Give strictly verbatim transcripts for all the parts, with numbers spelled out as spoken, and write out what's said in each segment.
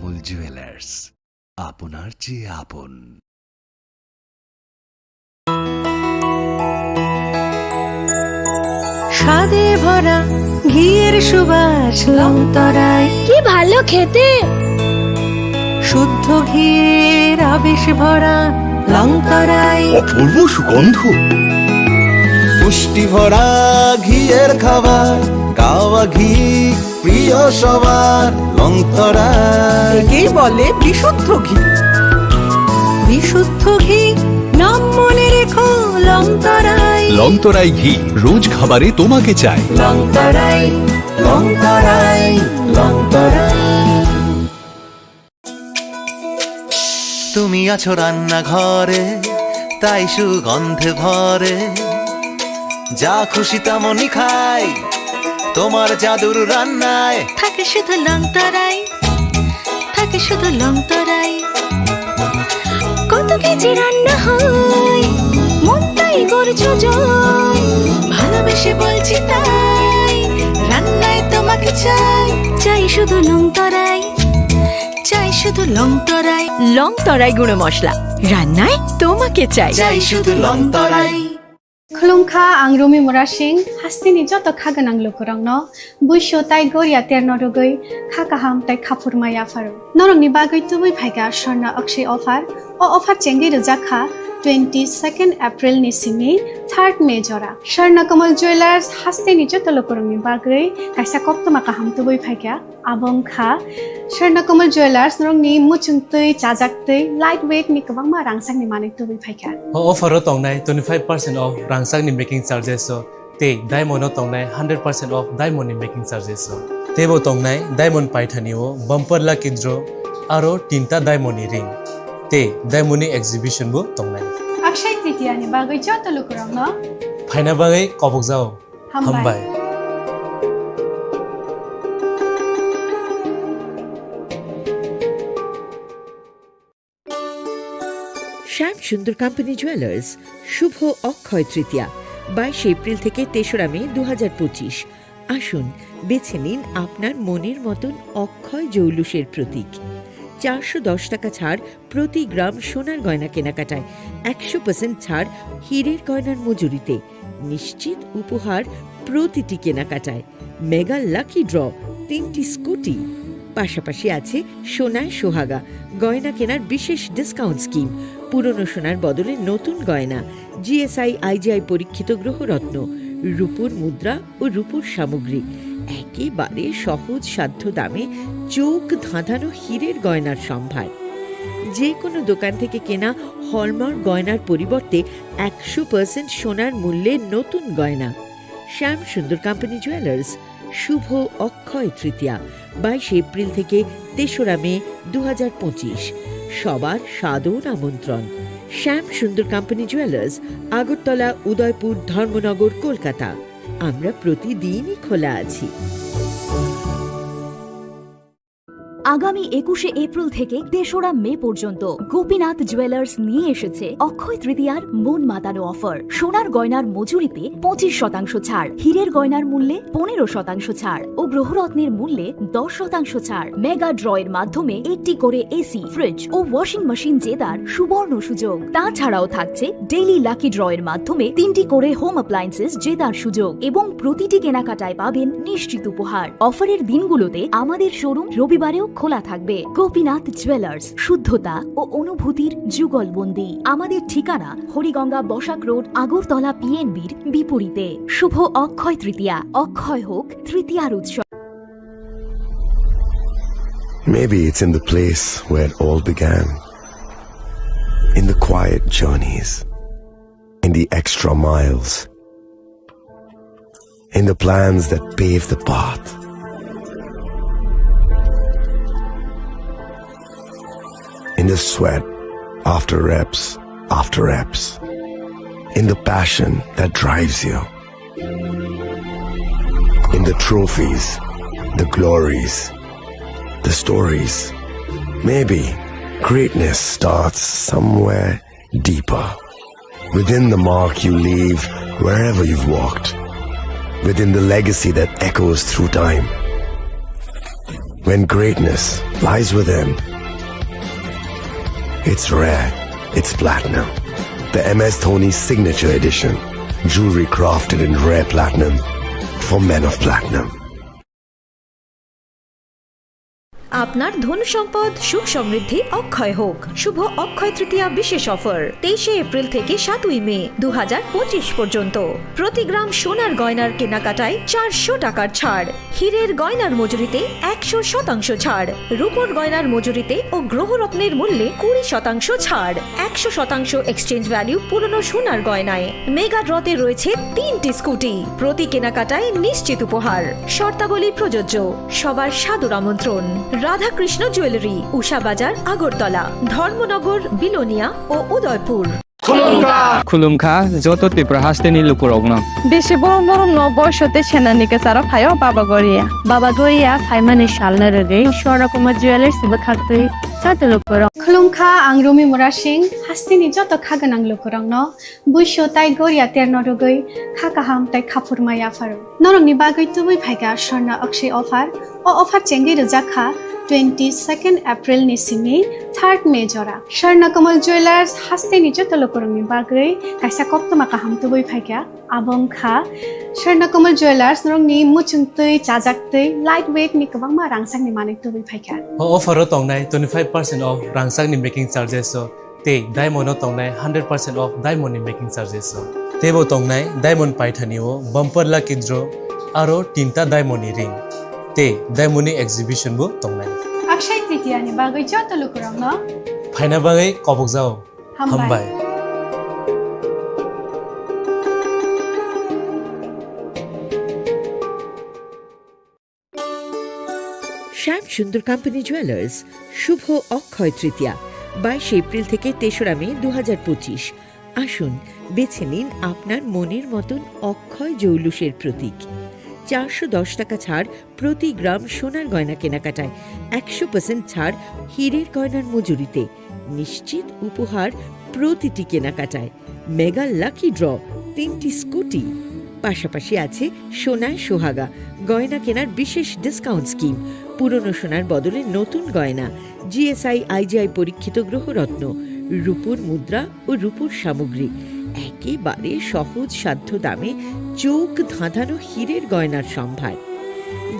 মকবুল জুয়েলার্স, আপনার চেয়ে আপন। স্বাদে ভরা ঘিয়ের সুবাস লংতরাই। কি ভালো খেতে! শুদ্ধ ঘিয়ের আবেশ ভরা লংতরাই। অপূর্ব সুগন্ধ। পুষ্টি ভরা ঘিয়ের খাবার, গাওয়া ঘি প্রিয় সবার, লংতরাই। একেই বলে বিশুদ্ধ ঘি। বিশুদ্ধ ঘি, নাম মনে রেখো, লংতরাই। লংতরাই ঘি, রোজ খাবারে তোমাকে চাই। লংতরাই, লংতরাই, লংতরাই। তুমি আছো রান্নাঘরে, তাই সুগন্ধে ভরে। যা খুশি তেমনই খাই, তোমার জাদুর রান্নায়। থাকে শুধু লংতরাই, থাকে শুধু লংতরাই। কত কেজি রান্না হয়, মনটাই করছো জয়। ভালোবেসে বলছি তাই, রান্নায় তোমাকে চাই। চাই শুধু লংতরাই, চাই শুধু লংতরাই। লংতরাই গুঁড়ো মশলা, রান্নায় তোমাকে চাই। চাই শুধু লংতরাই। Khulumkha, ang Rumi Murasing, hasteni joto kha gwnang lukurokno buisu tai goria terno rwgwi kha kaham tai khaphurma yapharo. Norokni bagwi tubui phaikha Swarna Akshay offer. O offer chengwi rwjak kha twenty second April ni simi third May jora. Swarna Kamal Jewelers hasteni joto lukurokni bagwi kaisa koktwma kaham tubui phaikha. Abo wngkha Swarna Kamal Jewelers, norokni muchung twi, chajak twi, light weight ni kwbangma rangchakni manwi tubui phaikha. O offer o tongnai twenty five percent off rangchakni making charges o, tei diamond o tongnai hundred percent off diamond ni making charges o. Teibo tongnai diamond paithani o bumper lucky draw, aro tinta diamond ni ring, tei diamond ni exhibition bo tongnai. Akshay Tritiya ni bagwi joto lukurokno phaina bagwi kobokjao. Hambai. Hambai. Shyam Sundar Company Jewelers, শুভ অক্ষয় তৃতীয়া, বাইশে এপ্রিল থেকে তেসরা মে দু হাজার পঁচিশ। আসুন, বেছে নিন আপনার মনের মতন অক্ষয় জৌলুসের প্রতীক। চারশো দশ টাকা ছাড় প্রতি গ্রাম সোনার গয়না কেনাকাটায়, একশো পার্সেন্ট ছাড় হীরের গয়নার মজুরিতে, নিশ্চিত উপহার প্রতিটি কেনাকাটায়, মেগা লাকি ড্র, তিনটি স্কুটি। পাশাপাশি আছে সোনায় সোহাগা, গয়না কেনার বিশেষ ডিসকাউন্ট স্কিম, পুরনো সোনার বদলে নতুন গয়না, জিএসআই আইজিআই পরীক্ষিত গ্রহরত্ন, রূপোর মুদ্রা ও রূপোর সামগ্রী, একেবারে সহজ সাধ্য দামে চোখ ধাঁধানো হীরের গয়নার সম্ভার। যে কোনো দোকান থেকে কেনা হলমার্ক গয়নার পরিবর্তে একশো পার্সেন্ট সোনার মূল্যে নতুন গয়না। শ্যাম সুন্দর কোম্পানি জুয়েলার্স, শুভ অক্ষয় তৃতীয়া, বাইশে এপ্রিল থেকে তেসরা মে দু হাজার পঁচিশ। সবার সাদর আমন্ত্রণ। শ্যাম সুন্দর কোম্পানি জুয়েলার্স, আগরতলা, উদয়পুর, ধর্মনগর, কলকাতা। আমরা প্রতিদিনই খোলা আছি। আগামী একুশে এপ্রিল থেকে তেসরা মে পর্যন্ত গোপীনাথ জুয়েলার্স নিয়ে এসেছে অক্ষয় তৃতীয়ার মন মাতানো অফার। সোনার গয়নার মজুরিতে পঁচিশ শতাংশ ছাড়, হীরের গয়নার মূল্যে পনেরো শতাংশ ছাড় ও গ্রহরত্নের মূল্যে দশ শতাংশ ছাড়। মেগা ড্রয়ের মাধ্যমে একটি করে এসি, ফ্রিজ ও ওয়াশিং মেশিন জেতার সুবর্ণ সুযোগ। তাছাড়াও থাকছে ডেইলি লাকি ড্রয়ের মাধ্যমে তিনটি করে হোম অ্যাপ্লায়েন্সেস জেতার সুযোগ এবং প্রতিটি কেনাকাটায় পাবেন নিশ্চিত উপহার। অফারের দিনগুলোতে আমাদের শোরুম রবিবারেও খোলা থাকবে। গোপীনাথ জুয়েলার্স, শুদ্ধতা ও অনুভূতির যুগলবন্দি। আমাদের ঠিকানা হরিগঙ্গা বসাক রোড, আগরতলা পিএনবির বিপরীতে। শুভ অক্ষয় তৃতীয়া, অক্ষয় হোক তৃতীয়ার উৎসব। Maybe it's in the place where it all began. In the quiet journeys, in the extra miles, in the plans that pave the path, in the sweat after reps after reps, in the passion that drives you, in the trophies, the glories, the stories. Maybe greatness starts somewhere deeper. Within the mark you leave wherever you've walked. Within the legacy that echoes through time. When greatness lies within, it's rare, it's platinum. The M S Dhoni Signature Edition. Jewelry crafted in rare platinum for men of platinum. আপনার ধন সম্পদ সুখ সমৃদ্ধি অক্ষয় হোক। শুভ অক্ষয় তৃতীয়া বিশেষ অফার, তেইশে এপ্রিল থেকে সাতই মে দু হাজার পঁচিশ পর্যন্ত। প্রতি গ্রাম সোনার গয়নার কেনাকাটায় চারশো টাকার ছাড়, হীরের গয়নার মজুরিতে একশো শতাংশ ছাড়, রূপোর গয়নার মজুরিতে ও গ্রহরত্নের মূল্যে কুড়ি শতাংশ ছাড়, একশো শতাংশ এক্সচেঞ্জ ভ্যালু পুরনো সোনার গয়নায়। মেগা ড্রতে রয়েছে তিনটি স্কুটি, প্রতি কেনাকাটায় নিশ্চিত উপহার। শর্তাবলী প্রযোজ্য। সবার সাদর আমন্ত্রণ। রাধাকৃষ্ণ জুয়েলারি, উষা বাজার, আগরতলা, ধর্মনগর, বিলোনিয়া ও Udaipur. Khulumkha, joto Tripura hasteni lukurokno. Bisi borom borom no boiso tei senani kwcharo phaio Baba Goria. Baba Goria phaimani salno rwgwi Swarna Kumar Jewellers bwkhaktwi joto lukurok. Khulumkha, ang Rumi Murasing, hasteni joto kha gwnang lukurokno. Buisu tai goria terno rwgwi kha kaham tai kha phurma yapharo. Norokni bagwi tubui phaikha Swarna Akshay offer. O offer chengwi rwjak kha twenty second April ni simi third May jora. Swarna Kamal Jewellers hasteni joto lukurokni bagwi kaisa koktwma kaham tubui phaikha. Abo wngkha Swarna Kamal Jewellers norokni muchungtwi, chajaktwi, light weight ni kwbangma rangchakni manwi tubui phaikha. O offer o tongnai twenty five percent off rangchakni making charges o. Tei diamond o tongnai hundred percent off diamond ni making charges o. Teibo tongnai diamond paithani o bumper lucky draw aro tinta diamond ni ring. Tei diamond ni exhibition bo tongnai. Akshay Tritiya ni bagwi joto lukurokno phaina bagwi kobokjao. Hambai. Hambai. শ্যাম সুন্দর company jewellers, শুভ অক্ষয় তৃতীয়া, বাইশে এপ্রিল থেকে তেসরা মে দু হাজার পঁচিশ। আসুন, বেছে নিন আপনার মনের মতন অক্ষয় জৌলুসের প্রতীক। চারশো দশ টাকা ছাড় প্রতি গ্রাম সোনার গয়না কেনাকাটায়, একশো পার্সেন্ট ছাড় হীরের গয়নার মজুরিতে, নিশ্চিত উপহার প্রতিটি কেনাকাটায়। মেগা লাকি ড্র, তিনটি স্কুটি, পাশাপাশি আছে সোনায় সোহাগা গয়না কেনার বিশেষ ডিসকাউন্ট স্কিম। পুরনো সোনার বদলে নতুন গয়না, জিএসআই আইজিআই পরীক্ষিত গ্রহরত্ন, রূপোর মুদ্রা ও রূপোর সামগ্রী, একেবারে সহজ সাধ্য দামে চোখ ধাঁধানো হীরের গয়নার সম্ভার।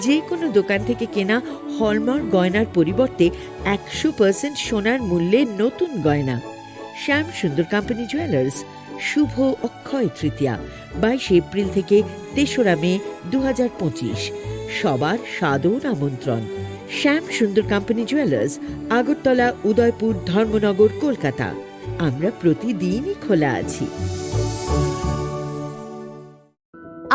যে কোনো দোকান থেকে কেনা হলমার্ক গয়নার পরিবর্তে একশো পার্সেন্ট সোনার মূল্যে নতুন গয়না। শ্যাম সুন্দর কোম্পানি জুয়েলার্স, শুভ অক্ষয় তৃতীয়া, বাইশে এপ্রিল থেকে তেসরা মে দু হাজার পঁচিশ। সবার সাদর আমন্ত্রণ। শ্যাম সুন্দর কোম্পানি জুয়েলার্স, আগরতলা, উদয়পুর, ধর্মনগর, কলকাতা। আমরা প্রতিদিনই খোলা আছি।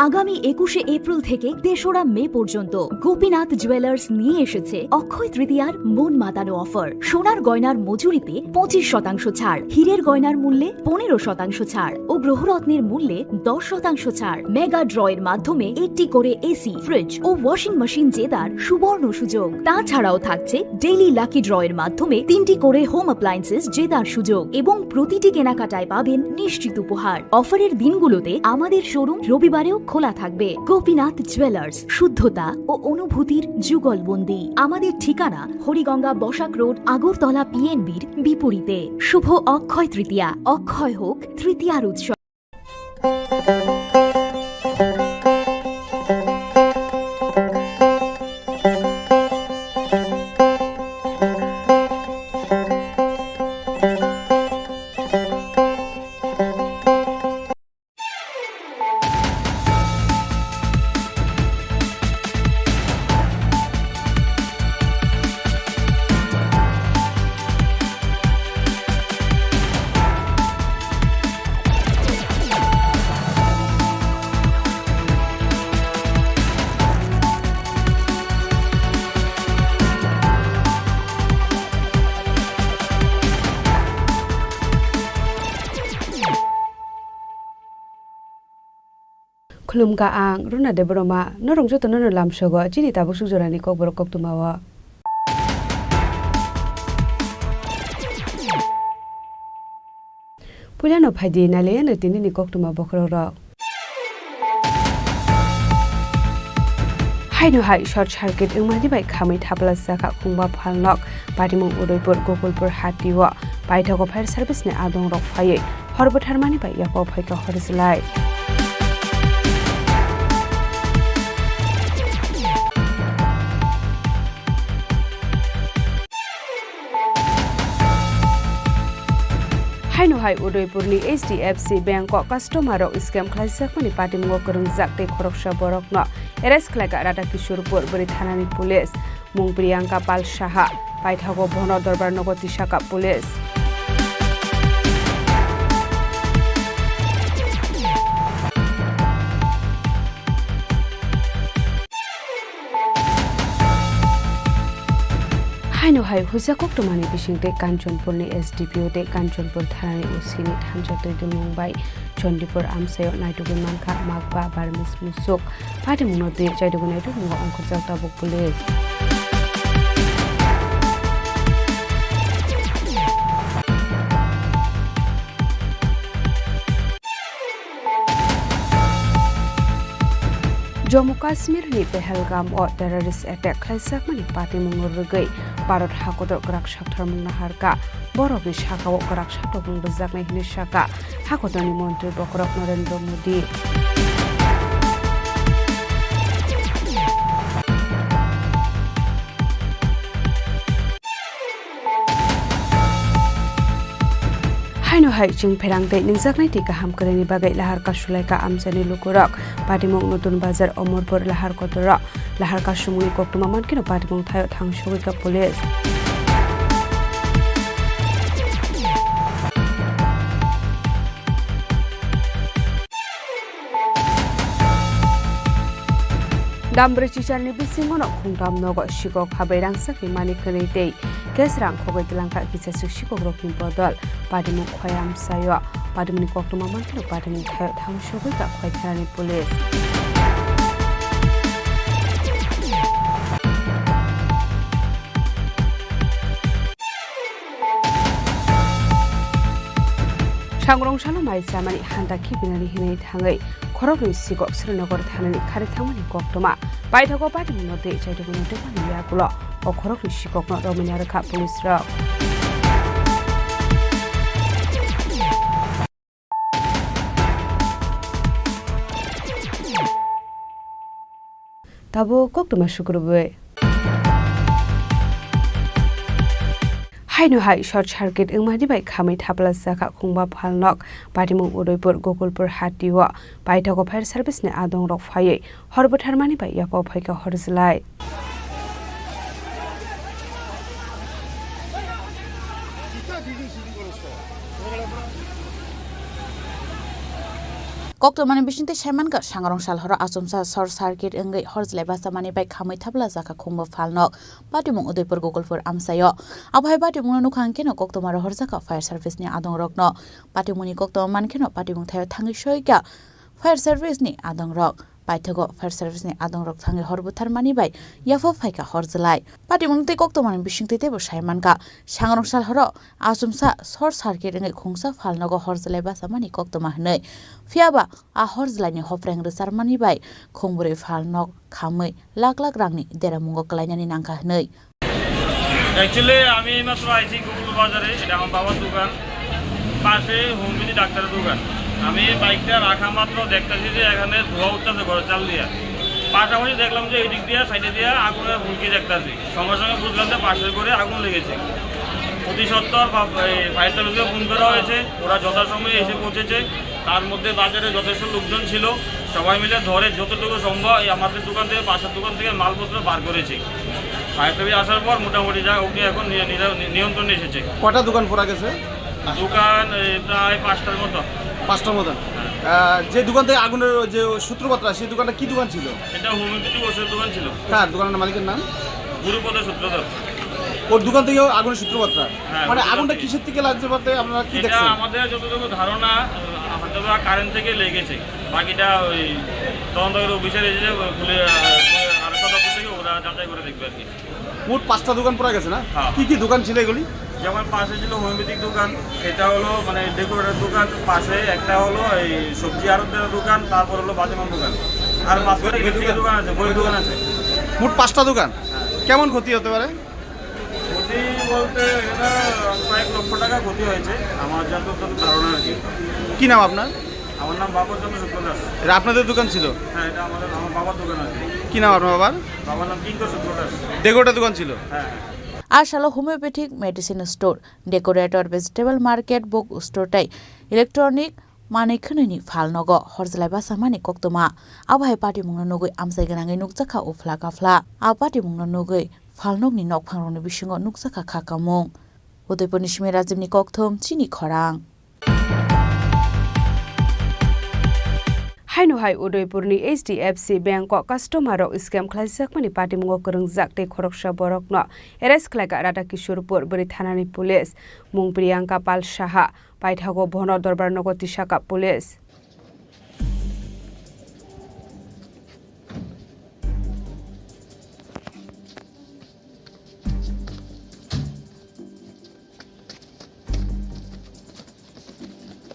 আগামী একুশে এপ্রিল থেকে তেসরা মে পর্যন্ত গোপীনাথ জুয়েলার্স নিয়ে এসেছে অক্ষয় তৃতীয়ার মন মাতানো অফার। সোনার গয়নার মজুরিতে পঁচিশ শতাংশ ছাড়, হীরের গয়নার মূল্যে পনেরো শতাংশ ছাড় ও গ্রহরত্নের মূল্যে দশ শতাংশ ছাড়। মেগা ড্র এর মাধ্যমে একটি করে এসি, ফ্রিজ ও ওয়াশিং মেশিন জেতার সুবর্ণ সুযোগ। তাছাড়াও থাকছে ডেইলি লাকি ড্র এর মাধ্যমে তিনটি করে হোম অ্যাপ্লায়েন্সেস জেতার সুযোগ এবং প্রতিটি কেনাকাটায় পাবেন নিশ্চিত উপহার। অফারের দিনগুলোতে আমাদের শোরুম রবিবারেও খোলা থাকবে। গোপীনাথ জুয়েলার্স, শুদ্ধতা ও অনুভূতির যুগলবন্দি। আমাদের ঠিকানা হরিগঙ্গা বসাক রোড, আগরতলা পিএনবির বিপরীতে। শুভ অক্ষয় তৃতীয়া, অক্ষয় হোক তৃতীয়ার উৎসব। Khulumkha ang Runa Debbarma, norok jotono no lamsogo chini tabuk suk jorani kokborok koktwma o. Puilano phaidi nailaiano tinini koktwma bokhorok rok. Haino hai short circuit wngmani bai khamwi thapla chakha khungba phalnok. Patimung Udaipur Gokul Pur hatio paithago fire service ni adong rok phaiwi hor bwtharmani bai yapha phaikha hor jwlai. Haino hai Udaipurni H D F C Bank o customer rok scam khlaijakmani patimungo kwrwngjak tei khoroksa borokno arrest khlaikha Radha Kishorpur bwrwi thanani police. Mung Priyanka Pal Saha, paithago bono dorbar nogo tisakha police. Haino hai husa koktwmani bisingtwi Kanchanpurni S D P O tei Kanchanpur thanani O C ni thansa twi dulmung bai Chandipur amchaio naitugwi mankha makba Burmese musuk. Patimungno twi chaitugwi naitugmungo ongkhorjak tabuk police. Jammu Kashmir ni Pahalgam o terrorist attack khlaijakmani patimungno rwgwi Bharat hakotor kwrak saktharmung naharkha. Borokni sakao kwrak saktharmung rwjaknai hwnwi sakha hakotorni montri bokhorok Narendra Modi. Haino hai chwng pherang tei ningjaknai tei kaham kwrwini bagwi lahar kasulaikha amchaini lukurok. Patimung Nutun Bazar, Omorpur, lahar kotorok lahar kasumungni koktwma mankhe patimung thaio thang sogwikha police. Dambrwi Chicharni bisingono khungtam nogo sikok habai rangchakni mani kwnwi tei cash rang khogwi twlangkha kisaswk sikokrokni bodol. Patimung Khoyamsaio patimungni koktwma mankhe patimung thaio thang sogwikha Khoitharani police. Sangrong salo mai chamani handa khibinani hinwi thangwi khoroknwi sikok Srinagar thanani khari thangmani koktwma. Paithago patimungno tei chaitugwino dopani yagulo o khoroknwi sikokno romwi narwkha police rok. Tabuk koktwma sukrubwi. Haino hai short circuit wngmani bai khamwi thapla chakha khungba phalnok. Patimung Udaipur Gokulpur hatio paithago fire service ni adong rok phaiwi hor bwtharmani bai yapha phaikha hor jwlai. Koktwmani bisingtwi saimankha, sangrong sal horo achomsa short circuit wngwi hor jwlai bachamani bai khamwi thapla jakha khungba phalnok. Patimung Udaipur Gokulpur amchaio. Abohai patimungno nukha hwnkhe no koktwma rohorjakha fire service ni adong rokno. Patimungni koktwma mankheno patimung thaio thangwi soikha fire service ni adong rok. Paithago fire service ni adong rok thangwi hor bwtharmani bai yapha phaikha hor jwlai. Patimung tei koktwmani bisingtwi teibo saimankha, sangrong sal horo achomsa short circuit wngwi khungsa phalnogo hor jwlai bachamani koktwma hwnwi. Phiyaba a hor jwlaini hopreng rwcharmani bai khungbrwi phalnok khamwi lak lak rangni deramungo kwlainani nangkha hwnwi. Actually, আমি এইমাত্র আইছি গোকুল বাজারে, এটা আমার বাবার দোকান, পাশে হোমিওপ্যাথি ডাক্তারের দোকান। আমি বাইকটা রাখা মাত্র দেখতাছি যে এখানে ধোঁয়া উঠতেছে ঘরের চাল দিয়া। পাশাপাশি দেখলাম যে এই দিক দিয়ে, সাইডে দিয়ে আগুনের ফুলকি দেখতাছি। সঙ্গে সঙ্গে বুঝলাম যে পাশের ঘরে আগুন লেগেছে। অতি সত্বর বা-, এই ফায়ার সার্ভিসকে ফোন করা হয়েছে, ওরা যথাসময়ে এসে পৌঁছেছে। তার মধ্যে বাজারে যথেষ্ট লোকজন ছিল, সবাই মিলে ধরে যতটুকু সম্ভব এই আমাদের দোকান থেকে, পাশের দোকান থেকে মালপত্র বার করেছি। ফায়ার সার্ভিস আসার পর মোটামুটি যা অগ্নি এখন নিয়ে-, নিয়ে-, নিয়ন্ত্রণে এসেছে। কটা দোকান পোড়া গেছে? দোকান, এই, প্রায় পাঁচটার মতো। পাঁচটার মতো? হ্যাঁ। আহ, যে দোকান থেকে আগুনের যে সূত্রপাতটা, সেই দোকানটা কি দোকান ছিল? এটা হোমিওপ্যাথি ওষুধের দোকান ছিল। কার দোকানের মালিকের নাম? গুরুপদ সূত্রধর। ওর দোকান থেকে আগুনের সূত্রপাতটা? হ্যাঁ, মানে ওর দোকান আগুনটা থেকে। কিসের থেকে লাগছে বলতে আপনারা কি এটা দেখছেন? আমাদের যতটুকু ধারণা, আহ, হয়তো বা কারেন্ট থেকে লেগেছে। বাকিটা ওই তদন্তকারী অফিসার এসে খুলে, আহ, আরেকটা দপ্তর থেকে ওরা যাচাই করে দেখবে আর কি। মোট পাঁচটা দোকান পোড়া গেছে না? হ্যাঁ। কি কি দোকান ছিল এগুলি? যেমন পাশে ছিল হোমিওপ্যাথিক দোকান, এটা হলো মানে ডেকোরেটর দোকান, পাশে একটা হলো এই সবজি আড়তদারের দোকান, তারপর হলো বাজেমাল দোকান, আর মাঝখানে বইয়ের দোকান আছে, বইয়ের দোকান আছে। মোট পাঁচটা দোকান, কেমন ক্ষতি হতে পারে? ক্ষতি বলতে এটা কয়েক লক্ষ টাকা ক্ষতি হয়েছে আমার যতদূর ধারণা আর কি। কি নাম আপনার? আমার নাম বাবর চন্দ্র শুক্লদাস। এটা আপনাদের দোকান ছিল? হ্যাঁ, এটা আমাদের, আমার বাবার দোকান আছে। কি নাম আপনার বাবার? বাবার নাম কিঙ্কর শুক্লদাস। দেড়শোটা দোকান ছিল? হ্যাঁ, হ্যাঁ। A salo homeopathic medicine store, decorator, vegetable market, book store tei electronic manwi khwnwini phalnogo horjlai basamani koktwma. Abo hai patimungno nugwi amchai gwnangwi nukjakha uphla kaphla. A patimungno nugwi phalnokni nokphangrokni bisingo nukjakha kha kamung. Udaipurni simi Rajibni kokthum chini khorang. Haino hai Udaipurni H D F C Bank o customer rok scam khlaijakmani patimungo kwrwngjak tei khoroksa borokno arrest khlaikha Radha Kishorpur bwrwi thanani police. Mung Priyanka Pal Saha, paithago bono dorbar nogo tisakha police.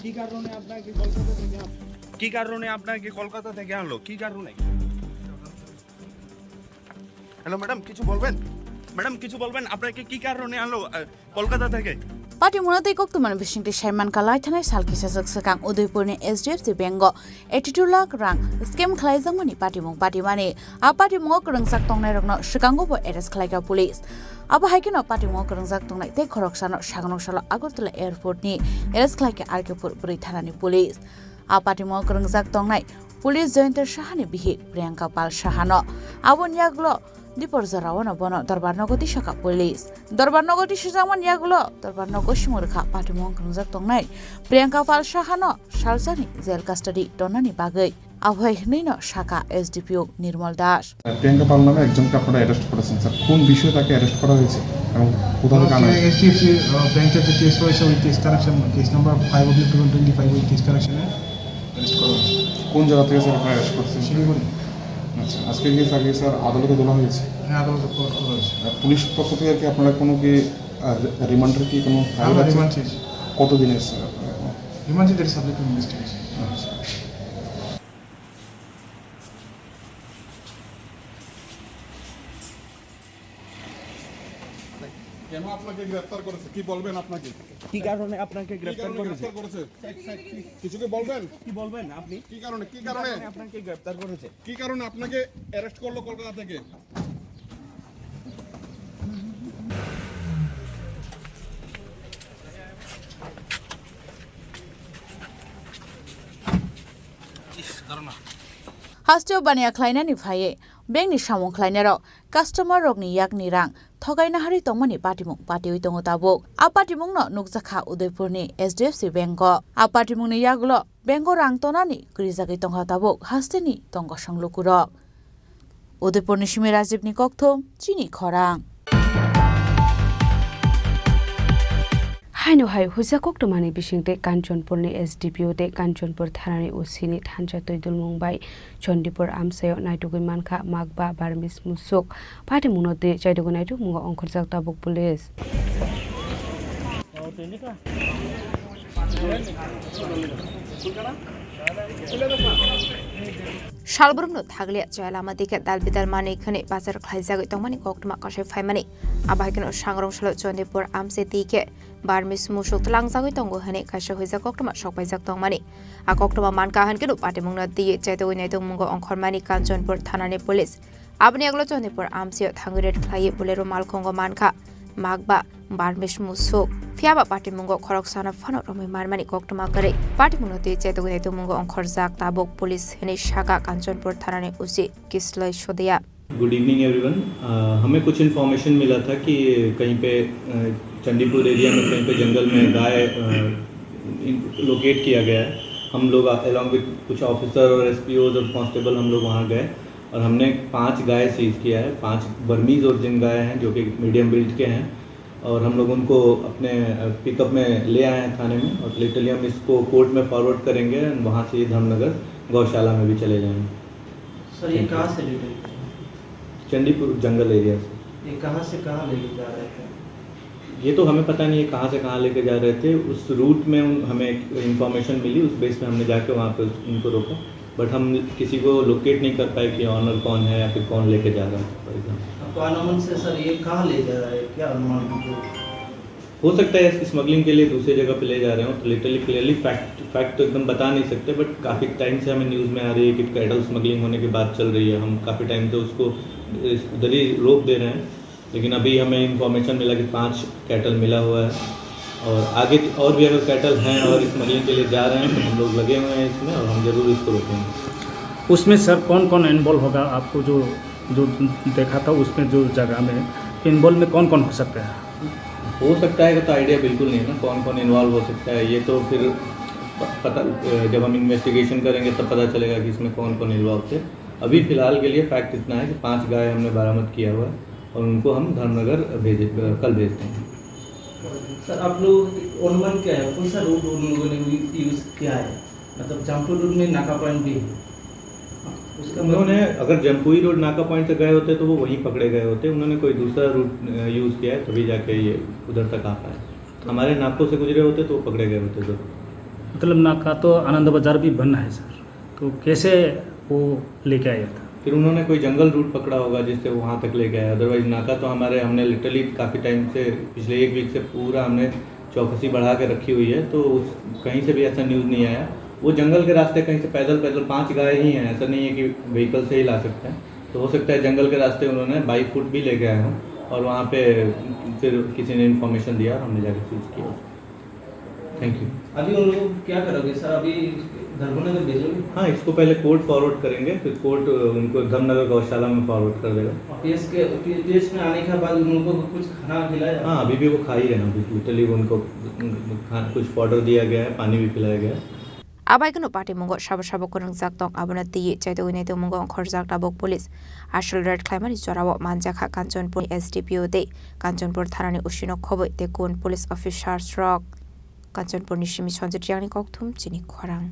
কি কারণে আপনাকে কলকাতা থেকে আন-, কি কারণে আপনাকে কলকাতা থেকে আনলো? কি কারণে? হ্যালো ম্যাডাম, কিছু বলবেন? ম্যাডাম, কিছু বলবেন? আপনাকে কি কারণে আনলো, আহ, কলকাতা থেকে? Patimungno tei koktwmani bisingtwi saiman kha, lai thanai sal kisa swk swkang Udaipurni H D F C Bank o eighty two lakh rang scam khlaijakmani patimung patimani. A patimungo kwrwngjak tongnairokno swkango bo arrest khlaikha police. Abo hai kheno patimungo kwrwngjak tongnai tei khoroksano sagonok salo Agartala Airport ni arrest khlaikha R K Pur bwrwi thanani police. A patimungo kwrwngjak tongnai police Jayanta Sahani bihik Priyanka Pal Sahano aboni yagulo Dipor jorao no bono dorbar nogo tisakha police. Dorbar nogo tisajakmani yagulo dorbar nogo simo rwkha patimung kwrwngjak tongnai Priyanka Pal Sahano salsani jail custody tonnani bagwi. Abo hai hwnwi no sakha S D P O Nirmal Das. Priyanka পাল নামে একজনকে আপনারা অ্যারেস্ট করেছেন, স্যার। কোন বিষয়ে তাকে অ্যারেস্ট করা হয়েছে এবং কোথা থেকে আনা হয়েছে? এইচডিএফসি ব্যাংকের যে কেস রয়েছে, ওই case connection, case number five of two twenty five, ওই কেস কানেকশনে অ্যারেস্ট করা হয়েছে। কোন জায়গা থেকে, স্যার, আপনারা অ্যারেস্ট করছেন? শিলিগুড়ি। আচ্ছা, আজকে কি স্যারকে, স্যার, আদালতে তোলা হয়েছে? হ্যাঁ, আদালতে তোলা হয়েছে। আর পুলিশ পক্ষ থেকে কি আপনারা কোনো কি, আহ, রিমান্ডের কি কোনো ফাইল আমরা আছে? রিমান্ড চেয়েছি। কতদিনের, স্যার, আপনারা এখন? রিমান্ড চেয়েছি, সাবজেক্ট টু ইনভেস্টিগেশন। আচ্ছা। কেন আপনাকে গ্রেফতার করেছে? কি বলবেন আপনাকে? কি কারণে আপনাকে কি গ্রেফতার কারণে করেছে? গ্রেফতার করেছে? কিছু কি বলবেন? কি বলবেন আপনি? কি কারণে? কি কি কারণে? কারণে আপনাকে গ্রেফতার করেছে? কি কারণে আপনাকে অ্যারেস্ট করলো কলকাতা থেকে? Hasteo baniya khlainani phaiwi, bankni samung khlainairok customer rokni yakni rang thogaina harwi tongmani patimung patiwi tongo tabuk. A patimungno nukjakha Udaipurni H D F C Bank o. A patimungni yagulo bank o rang tonani grijagwi tongkha tabuk hasteni tongkosong lukurok. Udaipurni simi Rajibni kokthum chini khorang. Haino hai huisa koktwmani bisingtwi Kanchanpurni S D P O tei Kanchanpur thanani O C ni thansa twi dulmung bai Chandipur amchaio naitugwi mankha makba Burmese musuk. Patimungno twi chaitugwi naitukmungo ongkhorjak tabuk police. Salbrumno thaglia chaya lama dikhe dal bidal manwi khwnwi bazar khlaijagwi tongmani koktwma kosoi phaimani. Abo hai kheno sangrong salo Chandipur amchai dikhe Burmese musuk tlangjagwi tongo hwnwi kaisa huijak koktwma sokpaijak tongmani. A koktwma mankha hwnkheno patimungno twiwi chaitugwi naitugmungo ongkhormani Kanchanpur thanani police. Aboni yagulo Chandipur amchaio thangwi raid khlaiwi Bolero malkhungo mankha makba Burmese musuk. Phiyaba patimungo khoroksano phano romwi manmani koktwma kwrwi. Patimungno twi chaitugwi naitugmungo ongkhorjak tabuk police hwnwi sakha Kanchanpur thanani O C Kisloi Sodia. Good evening everyone. अ, हमें कुछ इन्फॉर्मेशन मिला था कि कहीं पे, अ, चंडीपुर एरिया में कहीं पे जंगल में गाय, अ, इन-, लोकेट किया गया है। हम लोग अलॉन्ग विद कुछ ऑफिसर और एसपीओज और कांस्टेबल हम लोग वहाँ गए और हमने पांच गाय सीज किया है, पांच बर्मीज ओरिजिन गाय हैं जो कि मीडियम ब्रीड के हैं। और हम लोग उनको अपने, अ, पिकअप में ले आए हैं थाने में और लेटरली हम इसको कोर्ट में फॉरवर्ड करेंगे and वहाँ से ये धर्मनगर गौशाला में भी चले जाएंगे। सर, ये कहाँ से लेकर के आए? चंडीपुर जंगल एरिया से। ये कहाँ से कहाँ लेके जा रहे थे? ये तो हमें पता नहीं है कहाँ से कहाँ लेके जा रहे थे। उस रूट में उन-, हमें एक इन्फॉर्मेशन मिली, उस बेस पे हमने जाके वहाँ पे उनको रोका। बट हम किसी को लोकेट नहीं कर पाए कि ऑनर कौन है या फिर कौन लेके जा रहा है, फॉर एग्जाम्पल। तो अनुमान से सर, ये कहाँ ले जा रहा है, क्या अनुमान? हो सकता है स्मगलिंग के लिए दूसरी जगह पे ले जा रहे हो, तो लिटरली क्लियरली फैक्ट फैक्ट तो एकदम बता नहीं सकते, बट काफ़ी टाइम से हमें न्यूज़ में आ रही है कि कैटल स्मगलिंग होने की बात चल रही है। हम काफ़ी टाइम से उसको इस- उधर ही रोक दे रहे हैं, लेकिन अभी हमें इन्फॉर्मेशन मिला कि पांच कैटल मिला हुआ है, और आगे और भी अगर कैटल हैं और स्मगलिंग के लिए जा रहे हैं, तो हम लोग लगे हुए हैं इसमें और हम ज़रूर इसको रोकेंगे। उसमें सर कौन कौन इन्वॉल्व होगा? आपको जो जो देखा था उसमें, जो जगह में इन्वॉल्व में कौन कौन हो सकता है? हो सकता है का तो आइडिया बिल्कुल नहीं है ना, कौन कौन इन्वॉल्व हो सकता है, ये तो फिर प- पता, जब हम इन्वेस्टिगेशन करेंगे तब पता चलेगा कि इसमें कौन कौन इन्वॉल्व थे। अभी फिलहाल के लिए फैक्ट इतना है कि पांच गाय हमने बरामद किया हुआ है और उनको हम धर्मनगर भेज कल भेज देंगे। सर, आप लोग अनुमान क्या है, कौन सा रूट उन लोगों ने यूज़ किया है? मतलब जंपू रूट में नाका पॉइंट भी है। उसका उन्होंने अगर जम्पुई रोड नाका पॉइंट से गए होते तो वो वहीं पकड़े गए होते। उन्होंने कोई दूसरा रूट यूज़ किया है, तभी जाके ये उधर तक आ पाए। हमारे नाकों से गुजरे होते तो वो पकड़े गए होते ज़रूर। मतलब नाका तो आनंद बाजार भी बंद है सर, तो कैसे वो लेके आया था? फिर उन्होंने कोई जंगल रूट पकड़ा होगा जिससे वहाँ तक लेके आया, अदरवाइज नाका तो हमारे, हमने लिटरली काफ़ी टाइम से, पिछले एक वीक से पूरा हमने चौकसी बढ़ा के रखी हुई है, तो उस कहीं से भी ऐसा न्यूज़ नहीं आया। वो जंगल के रास्ते कहीं से पैदल पैदल, पांच गाय ही हैं, ऐसा नहीं है कि व्हीकल से ही ला सकते हैं, तो हो सकता है जंगल के रास्ते उन्होंने बाई फुट भी लेके आए हों और वहाँ पे फिर किसी ने इन्फॉर्मेशन दिया और हमने जाके सीज किया उसको। Thank you. अभी उन लोगों को क्या करोगे सर? अभी धर्मनगर भेजोगे? हाँ, इसको पहले कोर्ट फॉरवर्ड करेंगे, फिर कोर्ट उनको धर्मनगर गौशाला में फॉरवर्ड कर देगा। पीएस के, पीएस में आने के बाद उन लोगों को कुछ खाना खिलाया? हाँ, अभी भी वो खा ही रहे हैं, अभी लिटरली उनको खा- कुछ पाउडर दिया गया है, पानी भी पिलाया गया है। Abaikeno patimungo sabo sabo kwrwngjak tong, abono twiwi chaitogwi naitokmungo ongkhorjak tabuk police. Asol raid khlaimani jorao manjakha Kanchanpur S D P O tei Kanchanpur thanani O C no khobwi tei kun police officers rok. Kanchanpurni simi Sanjit Riyangni kokthum chini khorang.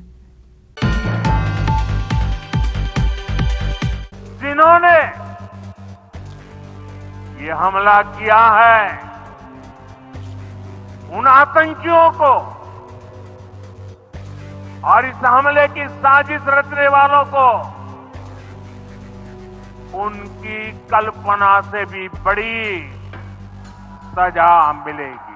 जिन्होंने ये हमला किया है, उन आतंकियों को और इस हमले की साजिश रचने वालों को उनकी कल्पना से भी बड़ी सजा मिलेगी।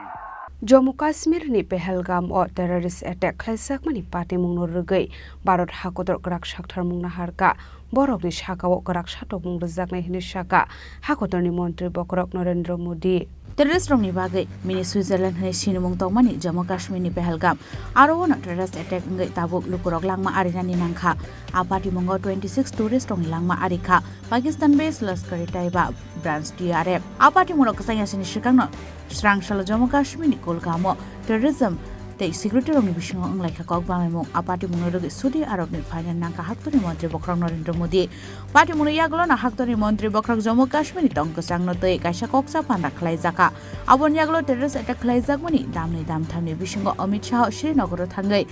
Jammu Kashmir ni Pahalgam o terrorist attack khlaijakmani patimungno rwgwi Bharat hakotor kwrak saktharmung naharkha. Borokni sakao kwrak satokmung rwjaknai hwnwi sakha hakotorni montri bokhorok Narendra Modi. Terrorist rokni bagwi mini Switzerland hwnwi sinimung tongmani Jammu Kashmir ni Pahalgam. Aro ono terrorist attack wngwi tabuk lukurok langma arinani nangkha. A patimungo twenty six tourist rokni langma arikha Pakistan based Lashkar-e-Taiba branch T R F. A patimungrok kwchang yasini swkangno srang salo Jammu Kashmir ni Kulgamo terrorism tei security rokni bisingo wnglaikha kok banglaimung. A patimungno rwgwi Saudi Arabni phaina nangkha haktorni montri bokhorok Narendra Modi. Patimungni yagulono haktorni montri bokhorok Jammu Kashmirni tong kwchangno twi kaisa koksa panda khlaijakha. Aboni yagulo terrorist attack khlaijakmani damni damthamni bisingo Amit Shah Srinagaro thangwi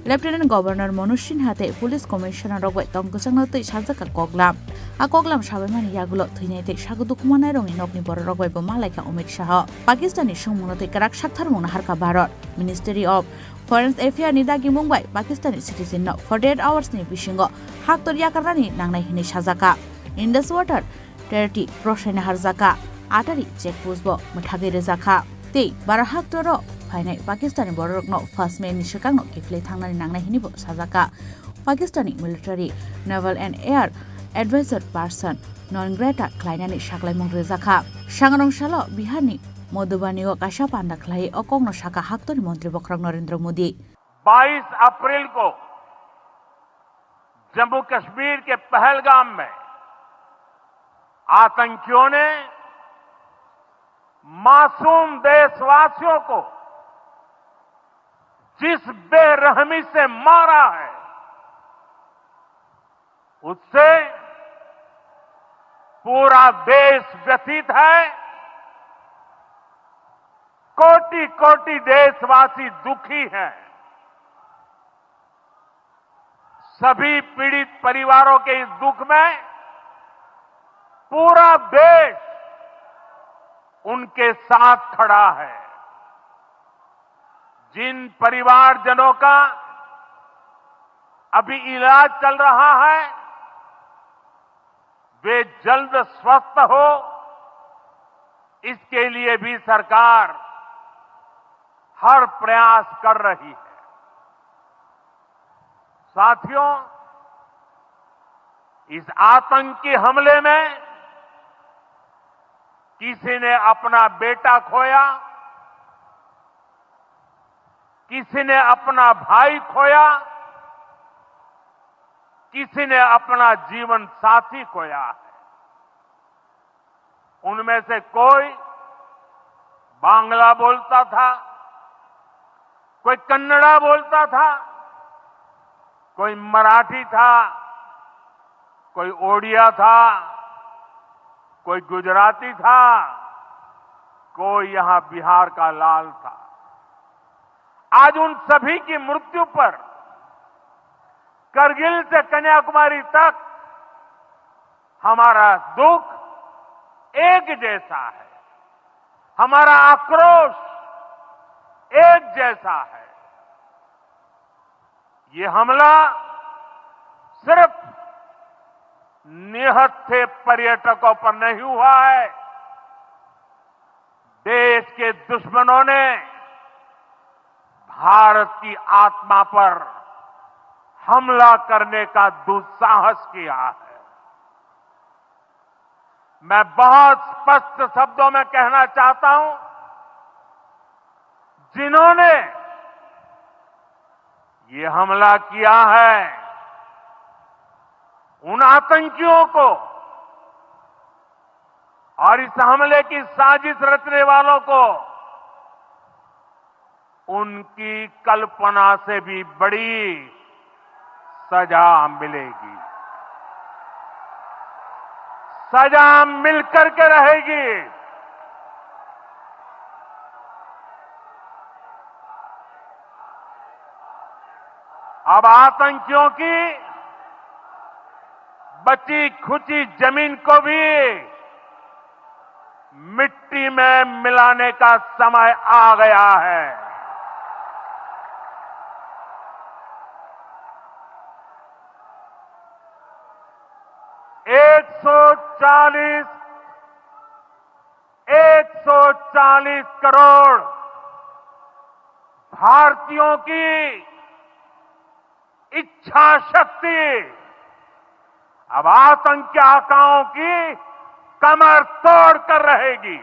Lieutenant Governor Manoj Sinha tei Police Commissioner rok bai tong kwchangno twi sajak kha koklam. A koklam sabaimani yagulo thwinai tei sago dukhu mannairokni nokni bororok bai bo malaikha Amit Shah. Pakistanni swngmungno twi kwrak saktharmung naharkha Bharat. Ministry of Foreign Affairs ni dagimung bai Pakistanni citizen no forty eight hours ni bisingo haktor yakarnani nangnai hinwi sajakha. Indus Water Treaty prosai naharjakha, atari check post bo mwthagwi rwjakha. Tei bara haktoro phainai Pakistani bororokno first May ni swkangno kiphilwi thangnani nangnai hinwi bo sajakha. Pakistani military, naval and air advisor person non grata khlainani saklaimung rwjakha. Sangrong salo Biharni Madhubani o kaisa panda khlai o kokno sakha haktorni montri bokhorok Narendra Modi. बाईस अप्रैल को जम्मू कश्मीर के पहलगाम में आतंकियों ने मासूम देशवासियों को जिस बेरहमी से मारा है, उससे पूरा देश व्यथित है। कोटि कोटि देशवासी दुखी हैं। सभी पीड़ित परिवारों के इस दुख में पूरा देश उनके साथ खड़ा है। जिन परिवारजनों का अभी इलाज चल रहा है, वे जल्द स्वस्थ हो, इसके लिए भी सरकार हर प्रयास कर रही है। साथियों, इस आतंकी हमले में किसी ने अपना बेटा खोया, किसी ने अपना भाई खोया, किसी ने अपना जीवन साथी खोया है। उनमें से कोई बांग्ला बोलता था, कोई कन्नड़ा बोलता था, कोई मराठी था, कोई ओडिया था, कोई गुजराती था, कोई यहाँ बिहार का लाल था। आज उन सभी की मृत्यु पर करगिल से कन्याकुमारी तक हमारा दुख एक जैसा है, हमारा आक्रोश एक जैसा है। ये हमला सिर्फ निहत्थे पर्यटकों पर नहीं हुआ है, देश के दुश्मनों ने भारत की आत्मा पर हमला करने का दुस्साहस किया है। मैं बहुत स्पष्ट शब्दों में कहना चाहता हूं, जिन्होंने ये हमला किया है, उन आतंकियों को और इस हमले की साजिश रचने वालों को उनकी कल्पना से भी बड़ी सजा मिलेगी। सजा मिल करके रहेगी। अब आतंकियों की बची खुची जमीन को भी मिट्टी में मिलाने का समय आ गया है। एक सौ चालीस, एक सौ चालीस करोड़ भारतीयों की इच्छा शक्ति अब आतंकी आकाओं की कमर तोड़ कर रहेगी।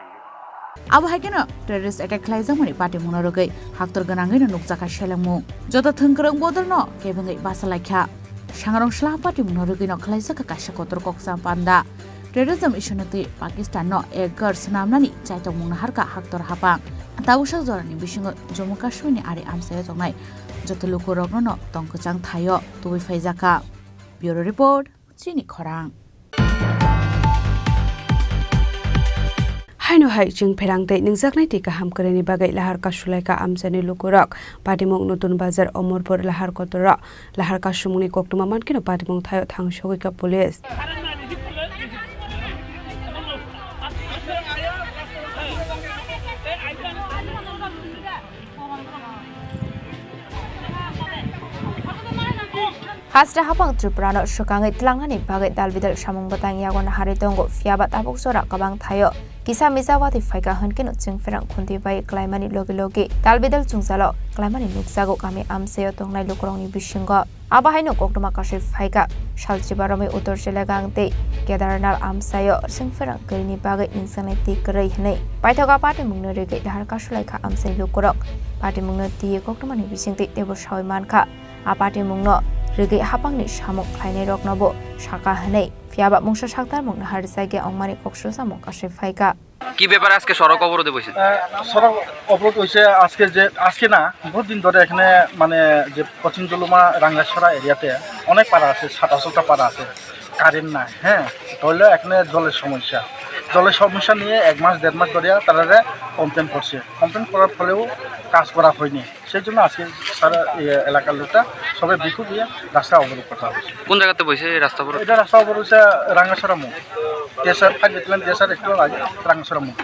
Abo hai kheno terrorist attack khlaijakmani patimungno rwgwi haktor gwnangwino nukjakha selengmung. Joto thwngkwrwng bodolno kebengwi bachalaikha. Sangrong sla patimungno rwgwino khlaijakha kaisa kotor kokcham panda. Terrorism issue-no twi Pakistan-no ekgar swnamnani chaitokmung naharkha haktor hapang. Tabuksak jorani bisingo Jammu Kashmir-ni ari amchaio tongnai joto lukurokno-no tongkwchang thaio tubui phaijakha. Bureau Report, Chini Khorang. Haino hai chwng pherang tei ningjaknai tei kaham kwrwini bagwi lahar kasulaikha amchaini lukurok. Patimung Nutun Bazar, Omorpur, Lahar Kotor-o lahar kasumungni koktwma mankheno patimung thaio thang sogwikha police. Hasta hapang Tripura no swkangwi tlangnani bagwi dalbidal samung bwtang yago naharwi tongo, phiyaba tabuk jora kwbang thaio kisa misa watwi phaikha hwnkhe no chwngpherang khuntwi bai klaimani logi logi dalbidal chwngjalo klaimani nukjago kami amchaio tongnai lukurokni bisingo. Abo haino koktwma kasui phaikha, salchiba romwi Uttor Chilagang tei Kedarnath amchaio chwngpherang kwrwini bagwi ningjaknai twi kwrwi hwnwi paithoka patimungno rwgwi lahar kasulaikha amchaini lukurok. Patimungno twiwi koktwmani bisingtwi teibo saui mankha. A patimungno rwgwi hapangni samung khlainairoknobo sakha hwnwi, phiyaba mungsa saktarmung naharjak ya wngmani kok sujamung kasui phaikha. কি ব্যাপারে আজকে সড়ক অবরোধে বসেছে? আহ, সড়ক অবরোধ হয়েছে আজকে, যে আজকে না, বহুত দিন ধরে এখানে মানে যে পশ্চিম জলুমা রাঙ্গাছড়া এরিয়াতে অনেক পাড়া আছে, সাত আটশোটা পাড়া আছে, কারেন্ট নাই। হ্যাঁ, তাহলে এখানে জলের সমস্যা, জলের সমস্যা নিয়ে এক মাস দেড় মাস ধরে তারা কমপ্লেন করছে। কমপ্লেন করার ফলেও কাজ করা হয়নি। সেই জন্য আজকে সারা, এ, এলাকার লোকরা সবাই বিক্ষোভ হয়ে রাস্তা অবরোধ করা হয়েছে। কোন জায়গাতে বসে এই রাস্তা অবরোধ? এটা রাস্তা অবরোধ হচ্ছে রাঙ্গাছড়া মোড়, টিএসআর, ফাইভ ব্যাটালিয়ন টিএসআর একটু আগে রাঙ্গাছড়া মোড়।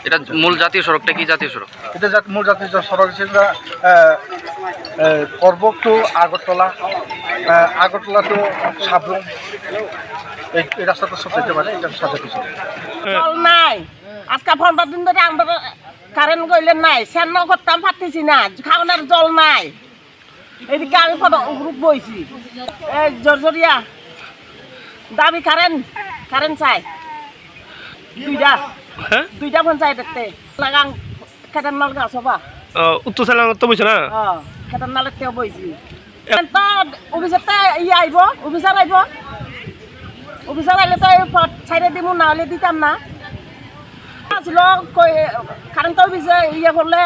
এটা মূল জাতীয় সড়কটা কি জাতীয় সড়ক? এটা জাত-, মূল জাতীয় জ-, সড়ক হচ্ছে, আহ, Eh, Korbok to Agartala, eh, Agartala to Sabrum, এই এই রাস্তাটা সব যেতে পারে, এটা সাথে পিছনে। জল নাই। আজকে পনেরো দিন ধরে আমরা কারেন্ট গইলে নাই, সেন করতাম পারতেছি না, খাওয়ানোর জল নাই। এদিকে আমি কত গ্রুপ বইছি, এই জর্জরিয়া দাবি কারেন্ট, কারেন্ট চাই দুইটা, হ্যাঁ? দুইটা পঞ্চায়েত দেখতে লাগাং। Ketan nal ga soba. Oh, utto salang to boisa na? Oh, ketan nal te boisi. Ento office te iya aibo, officer aibo. Officer aile to ei pot saire dimu na ole ditam na. Asilo koi current office iya korle,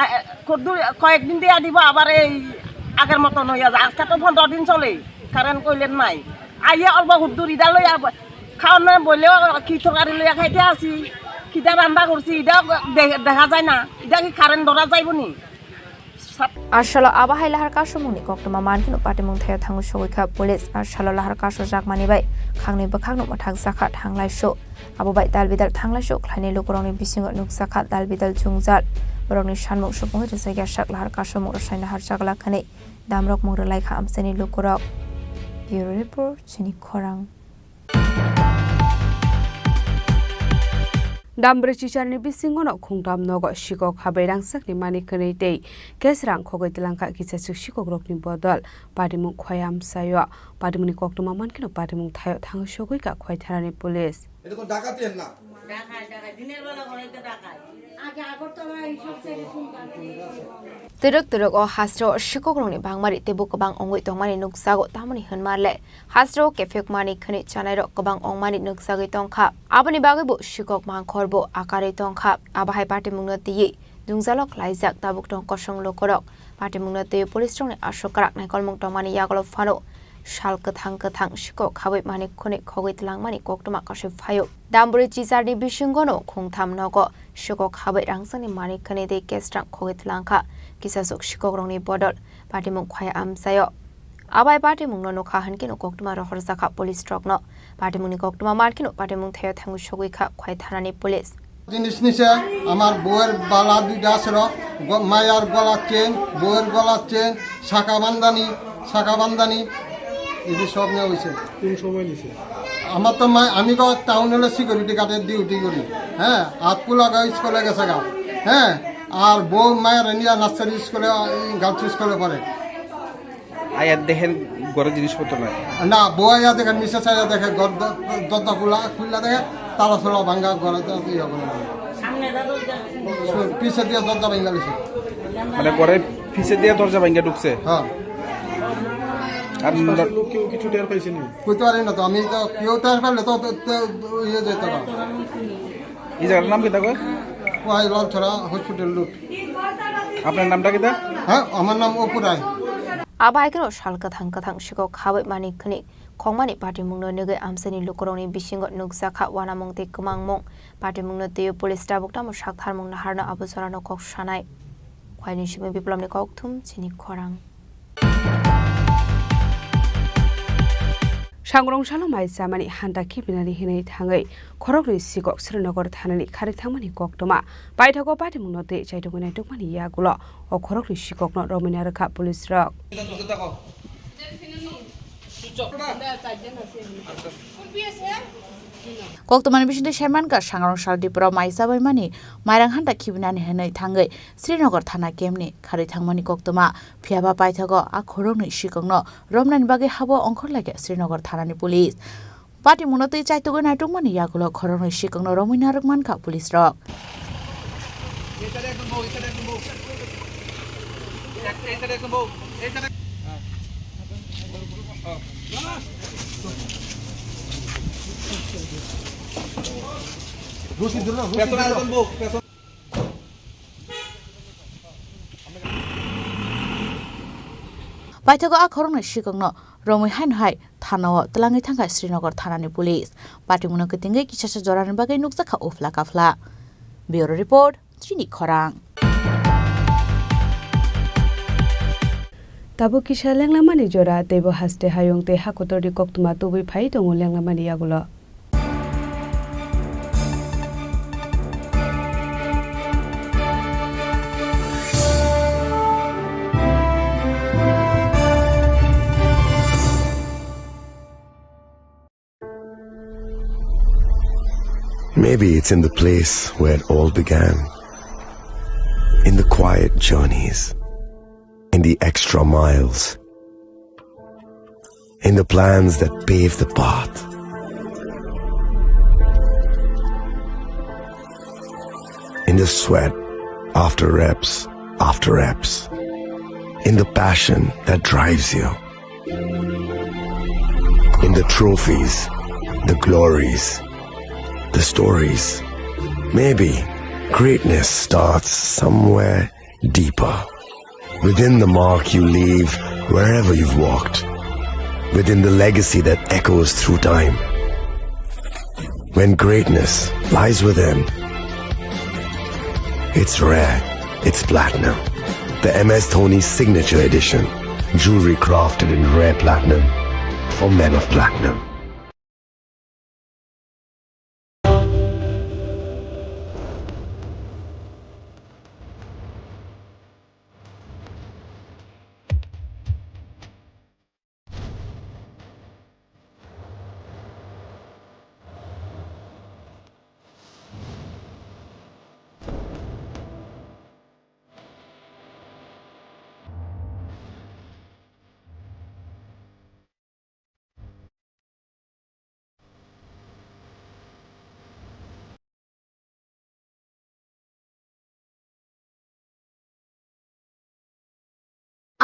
a, kodu, koyek din dia dibo abar ei agar moton hoya ja. Ajke to pondro din chole, current koilen nai. Aiya olbo huddur ida loi abo. Khaon na boile ki torkari loi khai dia asi. Kita randa korsi ida de-, dekha jai na. Ida ki current dora jaibo ni. Sat- Asalo abo hai lahar kasumungni koktwma mankhe no patimung thaio thango sogwi kha police. Asalo lahar kasu jakmani bai khangni bwkhakno mwthak jakha thanglai su. Abo bai dal bidal thanglai su khlainai lukurokni bisingo nukjakha dal bidal jwngjal. Borokni sanmung supungwi rwjakya sak lahar kasumung rwsai nahar chagla khanwi. Damrok mung rwlai kha amchaini lukurok. Bureau Report, Chini Khorang. Dambri chicharni bisingono khungtam nogo sikok habai rangsakni mani kwnwi tei cash rang khogwi twlangkha kisachwk sikokrokni bodol. Patimung khoi amchaio. Patimungni koktwma mankheno patimung thaio thangwi sogwi kha khoi thanani police. এটা তো ডাকাতি না। Twrwk twrwk o hasteo sikokrokni bangmari teibo kwbang wngwi tongmani nukjago, tamoni hwnma le hasteo kephek mani khwnwi chanairok kwbang wngmani nukjagwi tongkha. Aboni bagwibo sikok mangkhorbo akarwi tongkha. Abo hai patimungno twiwi jwngjalo khlaijak tabuk tong kosong lukurok. Patimungno twiwi police rokni aswk kwrak naikolmung tongmani yagulo phano sal kwthang kwthang sikok habwi mani khwnwi khogwi twlangmani koktwma kasui phaio. Dambri chicharni bisingono khungtham nogo sikok habwi rangsani mani khwnwi tei cash rang khogwi twlangkha. Kisachwk sikokrokni bodol patimung khoi amchaio. Abai patimungno nukha hwnkhe no koktwma rohorjakha police rokno. Patimungni koktwma mankheno patimung thaio thangwi sogwi kha khoi thanani police. জিনিস নিছে, আমার বউয়ের বালা দুইটা আছে, গ-, মায়ার গলার চেন, বউয়ের গলার চেন, শাখা বান্দানি, শাখা বান্দানি, এগুলো সব নেওয়া হয়েছে। কোন সময় নিছে? আমার তো মা-, আমি তো টাউন হলে সিকিউরিটি গার্ডের ডিউটি করি, হ্যাঁ, আর পোলাগা স্কুলে গেছে গা, হ্যাঁ, আর বউ মায়ের নিয়ে নার্সারি স্কুলে, এই গার্লস স্কুলে পড়ে। আয়া দেখেন ঘরে জিনিসপত্র নাই। না, বউ আয়া দেখেন, মিসেস আয়া দেখে, ঘর দ-, দরজা খোলা, খুললা দেখে, তালা ছোলা ভাঙ্গা, ঘরে তো ইয়ে করে না। পিছে দিয়ে দরজা ভাঙ্গা লিছে। মানে ঘরে পিছে দিয়ে দরজা ভাঙ্গা ঢুকছে? হ্যাঁ। আর ন- আশপাশের লোক কেউ কিছু টের পাইছে নি? কইতে পারি না তো, আমি তো কেউ টের পাইলে তো, তো, তো ইয়ে যেত না। এই জায়গার নাম কি তা কয়? কয় লালছড়া হসপিটাল রোড। আপনার নামটা কি তা? হ্যাঁ, আমার নাম অপু রায়। Abai khe no sal kwthang kwthang sikok habwi mani khwnwi khongmani patimungno nugwi amchaini lukurokni bisingo nukjakha uanamung tei kwmangmung. Patimungno twiwi police tabuk tamo saktharmung naharno abo jorano kok sanai. Khwaini simi Biplopni kokthum chini khorang. Sangrong salo mai chamani hanta khibinani hinwi thangwi khoroknwi sikok Srinagar thanani kharwi thangmani koktwma. Paithago patimungno tei chaitugwi naitukmani yagulo o khoroknwi sikokno romwina rwkha police rok. Koktwmani bisingtwi saimankha, Sangrong sal Tripura mai chabaimani mairang hanta khibinani hinwi thangwi Srinagar thana campni kharwi thangmani koktwma. Phiyaba paithago a khoroknwi sikokno romnani bagwi habo ongkhorlaikha Srinagar thanani police. Patimungno twi chaitugwi naitukmani yagulo khoroknwi sikokno romwi narwk mankha police rok. Paithago a khoroknwi sikokno romwi haino hai thanao twlangwi thangkha Srinagar thanani police. Patimungno kitingwi kisasa jorani bagwi nukjakha uphla kaphla. Bureau Report, Chini Khorang. Tabuk kisa lenglamani jora, teibo haste hayung tei hakotorni koktwma tubui phai tongo lenglamani yagulo. Maybe it's in the place where it all began. In the quiet journeys, in the extra miles, in the plans that pave the path, in the sweat after reps after reps, in the passion that drives you, in the trophies, the glories, the stories. Maybe greatness starts somewhere deeper. Within the mark you leave wherever you've walked. Within the legacy that echoes through time. When greatness lies within, it's rare, it's platinum. The M S Dhoni Signature Edition. Jewelry crafted in rare platinum for men of platinum.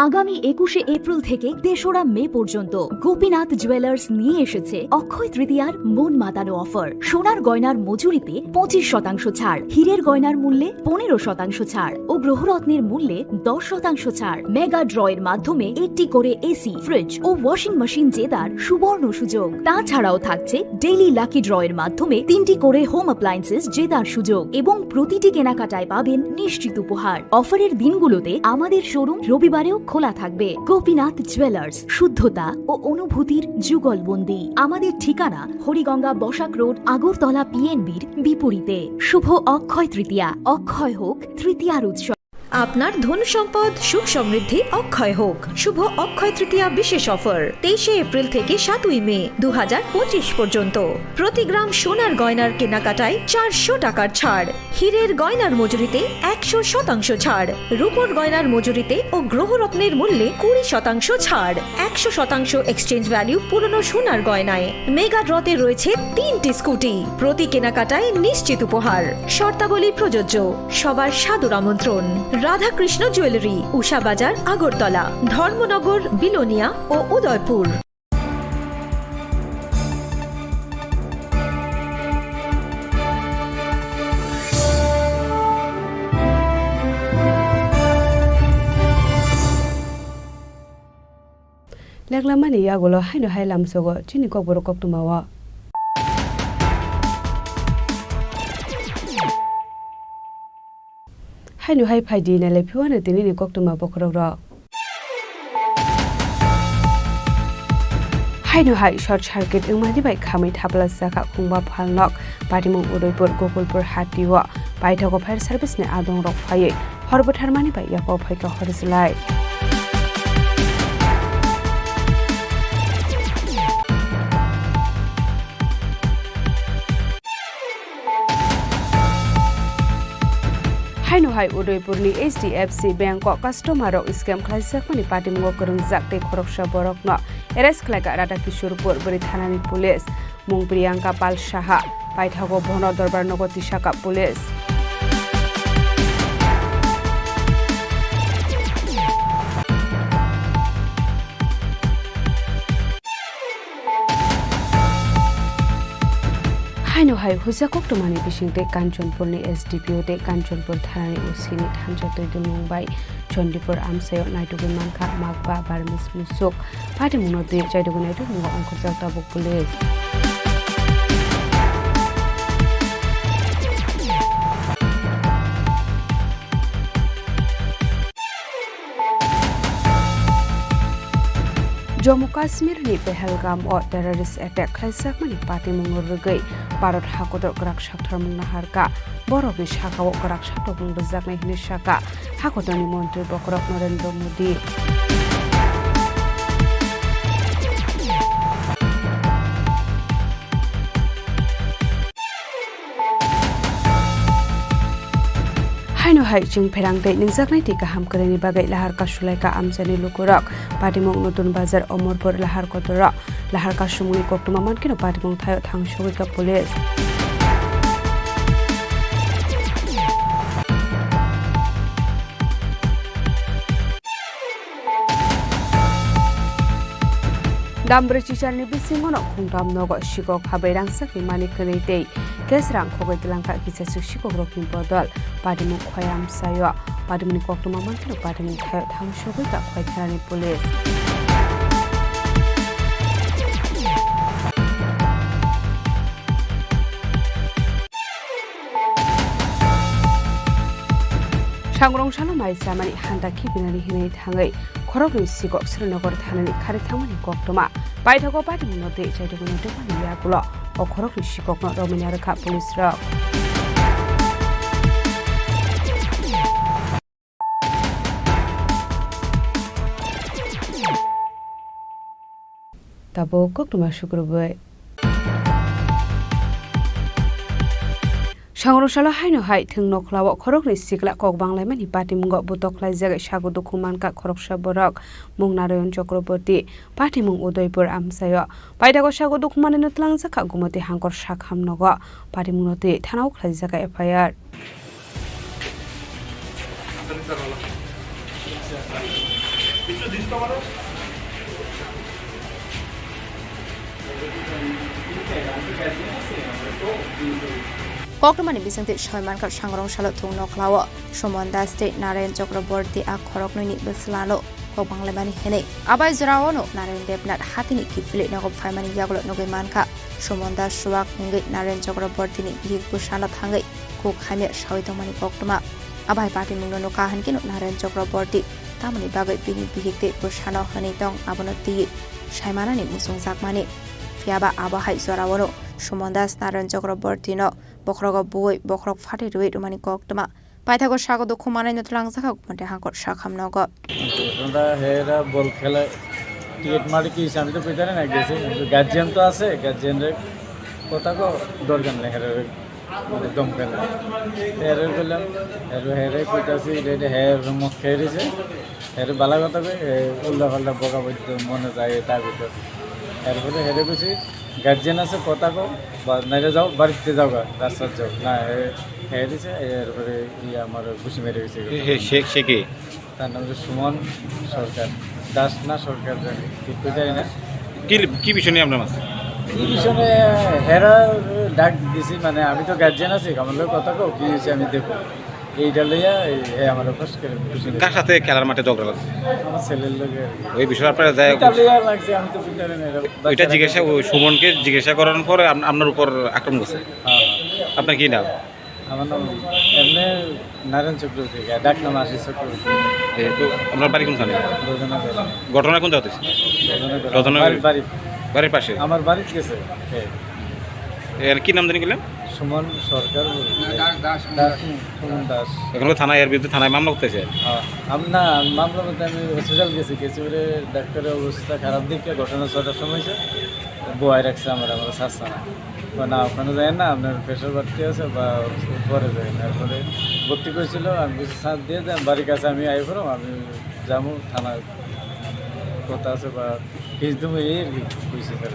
আগামী একুশে এপ্রিল থেকে তেসরা মে পর্যন্ত গোপীনাথ জুয়েলার্স নিয়ে এসেছে অক্ষয় তৃতীয়ার মন মাতানো অফার। সোনার গয়নার মজুরিতে পঁচিশ শতাংশ ছাড়, হীরের গয়নার মূল্যে পনেরো শতাংশ ছাড় ও গ্রহরত্নের মূল্যে দশ শতাংশ ছাড়। মেগা ড্র এর মাধ্যমে একটি করে এসি, ফ্রিজ ও ওয়াশিং মেশিন জেতার সুবর্ণ সুযোগ। তাছাড়াও থাকছে ডেইলি লাকি ড্র এর মাধ্যমে তিনটি করে হোম অ্যাপ্লায়েন্সেস জেতার সুযোগ এবং প্রতিটি কেনাকাটায় পাবেন নিশ্চিত উপহার। অফারের দিনগুলোতে আমাদের শোরুম রবিবারেও খোলা থাকবে। গোপীনাথ জুয়েলার্স, শুদ্ধতা ও অনুভূতির যুগলবন্দী। আমাদের ঠিকানা হরিগঙ্গা বসাক রোড, আগরতলা পিএনবির বিপরীতে। শুভ অক্ষয় তৃতীয়া, অক্ষয় হোক তৃতীয়ার উৎসব। আপনার ধন সম্পদ সুখ সমৃদ্ধি অক্ষয় হোক। শুভ অক্ষয় তৃতীয়া বিশেষ অফার, তেইশে এপ্রিল থেকে সাতই মে দু হাজার পঁচিশ পর্যন্ত। প্রতি গ্রাম সোনার গয়নার কেনাকাটায় চারশো টাকার ছাড়, হীরের গয়নার মজুরিতে একশো শতাংশ ছাড়, রূপোর গয়নার মজুরিতে ও গ্রহরত্নের মূল্যে কুড়ি শতাংশ ছাড়, একশো শতাংশ এক্সচেঞ্জ ভ্যালু পুরনো সোনার গয়নায়। মেগা ড্রতে রয়েছে তিনটি স্কুটি, প্রতি কেনাকাটায় নিশ্চিত উপহার। শর্তাবলী প্রযোজ্য। সবার সাদর আমন্ত্রণ। রাধাকৃষ্ণ জুয়েলারি, উষা বাজার, আগরতলা, ধর্মনগর, বিলোনিয়া ও Udaipur. Leklamani yagulo haino hai lamsogo chini kokborok koktwmao. Haino hai phaidi nailai phiwano tinini koktwma bokhorokrok. Haino hai short circuit wngmani bai khamwi thapla chakha khungba phalnok patimung Udaipur Gokulpur hatio paithago fire service ni adongrok phaiwi hor bwtharmani bai yago phaikha hor jwlai. Haino hai Udaipurni H D F C Bank o customer rok scam khlaijakmani patimungo kwrwngjak tei khoroksa borokno arrest khlaikha Radha Kishorpur bwrwi thanani police. Mung Priyanka Pal Saha, paithago bono dorbar nogo tisakha police. Haino hai husa koktwmani bisingtwi Kanchanpurni S D P O tei Kanchanpur thanani O C ni thansa twi dulmung bai Chandipur amchaio naitugwi mankha makba Burmese musuk. Patimungno twi chaitugwi naitugmung ongkhorjak tabuk police. Jammu Kashmir ni Pahalgam o terrorist attack khlaijakmani patimung rwgwi Bharat hakotor kwrak saktharmung naharkha. Borokni sakao kwrak saktharmung rwjaknai hwnwi sakha hakotorni montri bokhorok Narendra Modi. Chwng pherang tei ningjaknai tei kaham kwrwini bagwi lahar kasulaikha amchaini lukurok. Patimung Notun Bazar, Omorpur, lahar kotorok lahar kasumungni koktwma mankhe no patimung thaio thang sogwikha police. Dam brwi chicharni bisingo no khungtam nogo sikok habai rangchakni mani kwnwi tei cash rang khogwi twlangkha kisachwk sikokrokni bodol. Patimung khoi amchaio patimungni koktwma mankhe no patimung thaio thang sogwi kha khoi thanani police. Sangrong salo mai chamani hanta khibinani hinwi thangwi khoroknwi sikok Srinagar thanani khari thangmani koktwma. Paithago patimungno tei chaitugwino tubani yagulo o khoroknwi sikokno romwina rwkha police rok. Tabuk koktwma sukrubwi. Sangrong salo haino hai thwng nokhlao khoroknwi sikla kok banglaimani patimungo butok khlaijak sago dukhu mankha khoroksa borok mung Narayan Chakraborty, patimung Udaipur amchaio. Paithago sago dukhu manwino twlangjakha Gumoti Hangkor Sakham nogo, patimungno twi thanao khlaijak F I R. Koktwmani bisingtwi soi mankha Sangrong salo thwng nokhlao Suman Das tei Narayan Chakraborty a khoroknwini bwslano kok banglaimani hinwi. Abai jorao no Narayan Debnath hatini kiphilwi nogo phaimani yagulo nugwi mankha Suman Das suwak wngwi Narayan Chakrabortyni bihik bwsano thangwi kuk hamya sawi tongmani koktwma. Abai patimungno nukha hinkhe no Narayan Chakraborty tamoni bagwi bini bihik tei bwsano hwnwi tong abono twiwi saimanani muchungjakmani. Phiyaba abo hai jorao no Suman Das Narayan Chakrabortyno bokhorogo buwi bokhorok phatwi rwwi rwmani koktwma. Paithago sago dukhu manwino twlangjakha Gumoti Hangkor Sakham nogo. Tonda hera bol khela ticket mari ki sami to pita na gese, guardian to ase, guardian re kota ko dorgan le hera re dom khela. Hera bolam, hera hera kota si re her mo kheri se. Hera bala kota ko, eh, ulda palda boga boi to mone jai ta bito. Hera bole hera kusi guardian ase kota ko, ba naile jao, barite jao ga, rasta jao. Na, eh, He dice, এরপরে ইয়ে আমার ঘুষি মেরে গেছে। এ, হে, সে, সে কে? তার নাম হচ্ছে সুমন সরকার, দাস না সরকার জানি, ঠিক তো জানি না। কি, কি বিষয় নিয়ে আপনার মাঝে? কি বিষয়ে হেরা ডাক দিছি, মানে আমি তো গার্জিয়ান আছি, আমার লোক কথা কও, কি হয়েছে আমি দেখবো। এইটা লইয়া এই, এ আমার ফার্স্ট করে ঘুষি মেরে কার সাথে খেলার মাঠে ঝগড়া লাগছে? আমার ছেলের লোকে আর কি। ওই বিষয়ে আপনারা যায় এটা লইয়া লাগছে, আমি তো ভিতরে নেই, ওইটা বাচ্চারা জিজ্ঞাসা, ওই সুমনকে জিজ্ঞাসা করার পরে আপ-, আপনার উপর আক্রমণ করছে। হ্যাঁ, হ্যাঁ। আপনার কি নাম? আমার নাম এমনি নারায়ণ চক্রবর্তী, ডাক নাম আশিস চক্রবর্তী। এ, তো আপনার বাড়ি কোনখানে? বৈদ্যনাথ। ঘটনা কোন জায়গাতে হয়েছে? বৈদ্যনাথ। রতনগর। বাড়ির, বাড়ির। বাড়ির পাশে? আমার বাড়িতে গেছে। হ্যাঁ। এর কি নাম জানি বললেন? সুমন সরকার। দাস, দাস। দাস, সুমন দাস। এখন তো থানায়, এর বিরুদ্ধে থানায় মামলা করতেছে? হ্যাঁ, আম-, না, আমি মামলা করতে আমি হসপিটাল গেছি, গেছি বলে ডাক্তারের অবস্থা খারাপ দেখে ঘটনা ছটার সময় হয়েছে, বয় রাখছে আমার, আমার স্যার ছাড়া। না, ওখানে যায় না, আপনার প্রেশার বাড়তি আছে বা পরে যায় না। এরপরে ভর্তি করেছিল, আমি কিছু সাথ দিয়ে দেন, বাড়ির কাছে আমি আই করো, আমি যাবো থানায়, কথা আছে বা কেস দেবো, এই আর কি কইছে স্যার।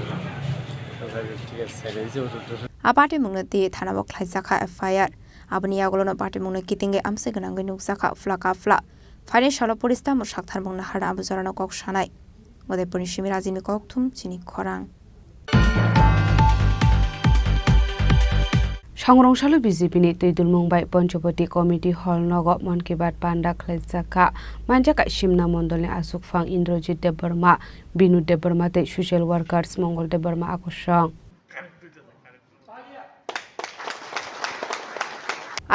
তো স্যার ঠিক আছে, স্যার এই যে ওষুধ টষুধ। A patimungno twi thanao khlaijakha F I R. Aboni yagulono patimungno kitingwi amchai gwnangwi nukjakha phla ka phla. Phaini salo police tamo saktharmung naharna abo jorano kok sanai. Udaipurni simi Rajini Kokthum, chini khorang. Songrong salo B J P ni twi dulmung bai Panchobati Committee Hall nogo Mann Ki Baat panda khlaijak kha. Manjak kha Simna Mondolni aswk phang Indrajit Debbarma, Binu Debbarma tei social workers Mongol Debbarma akosong.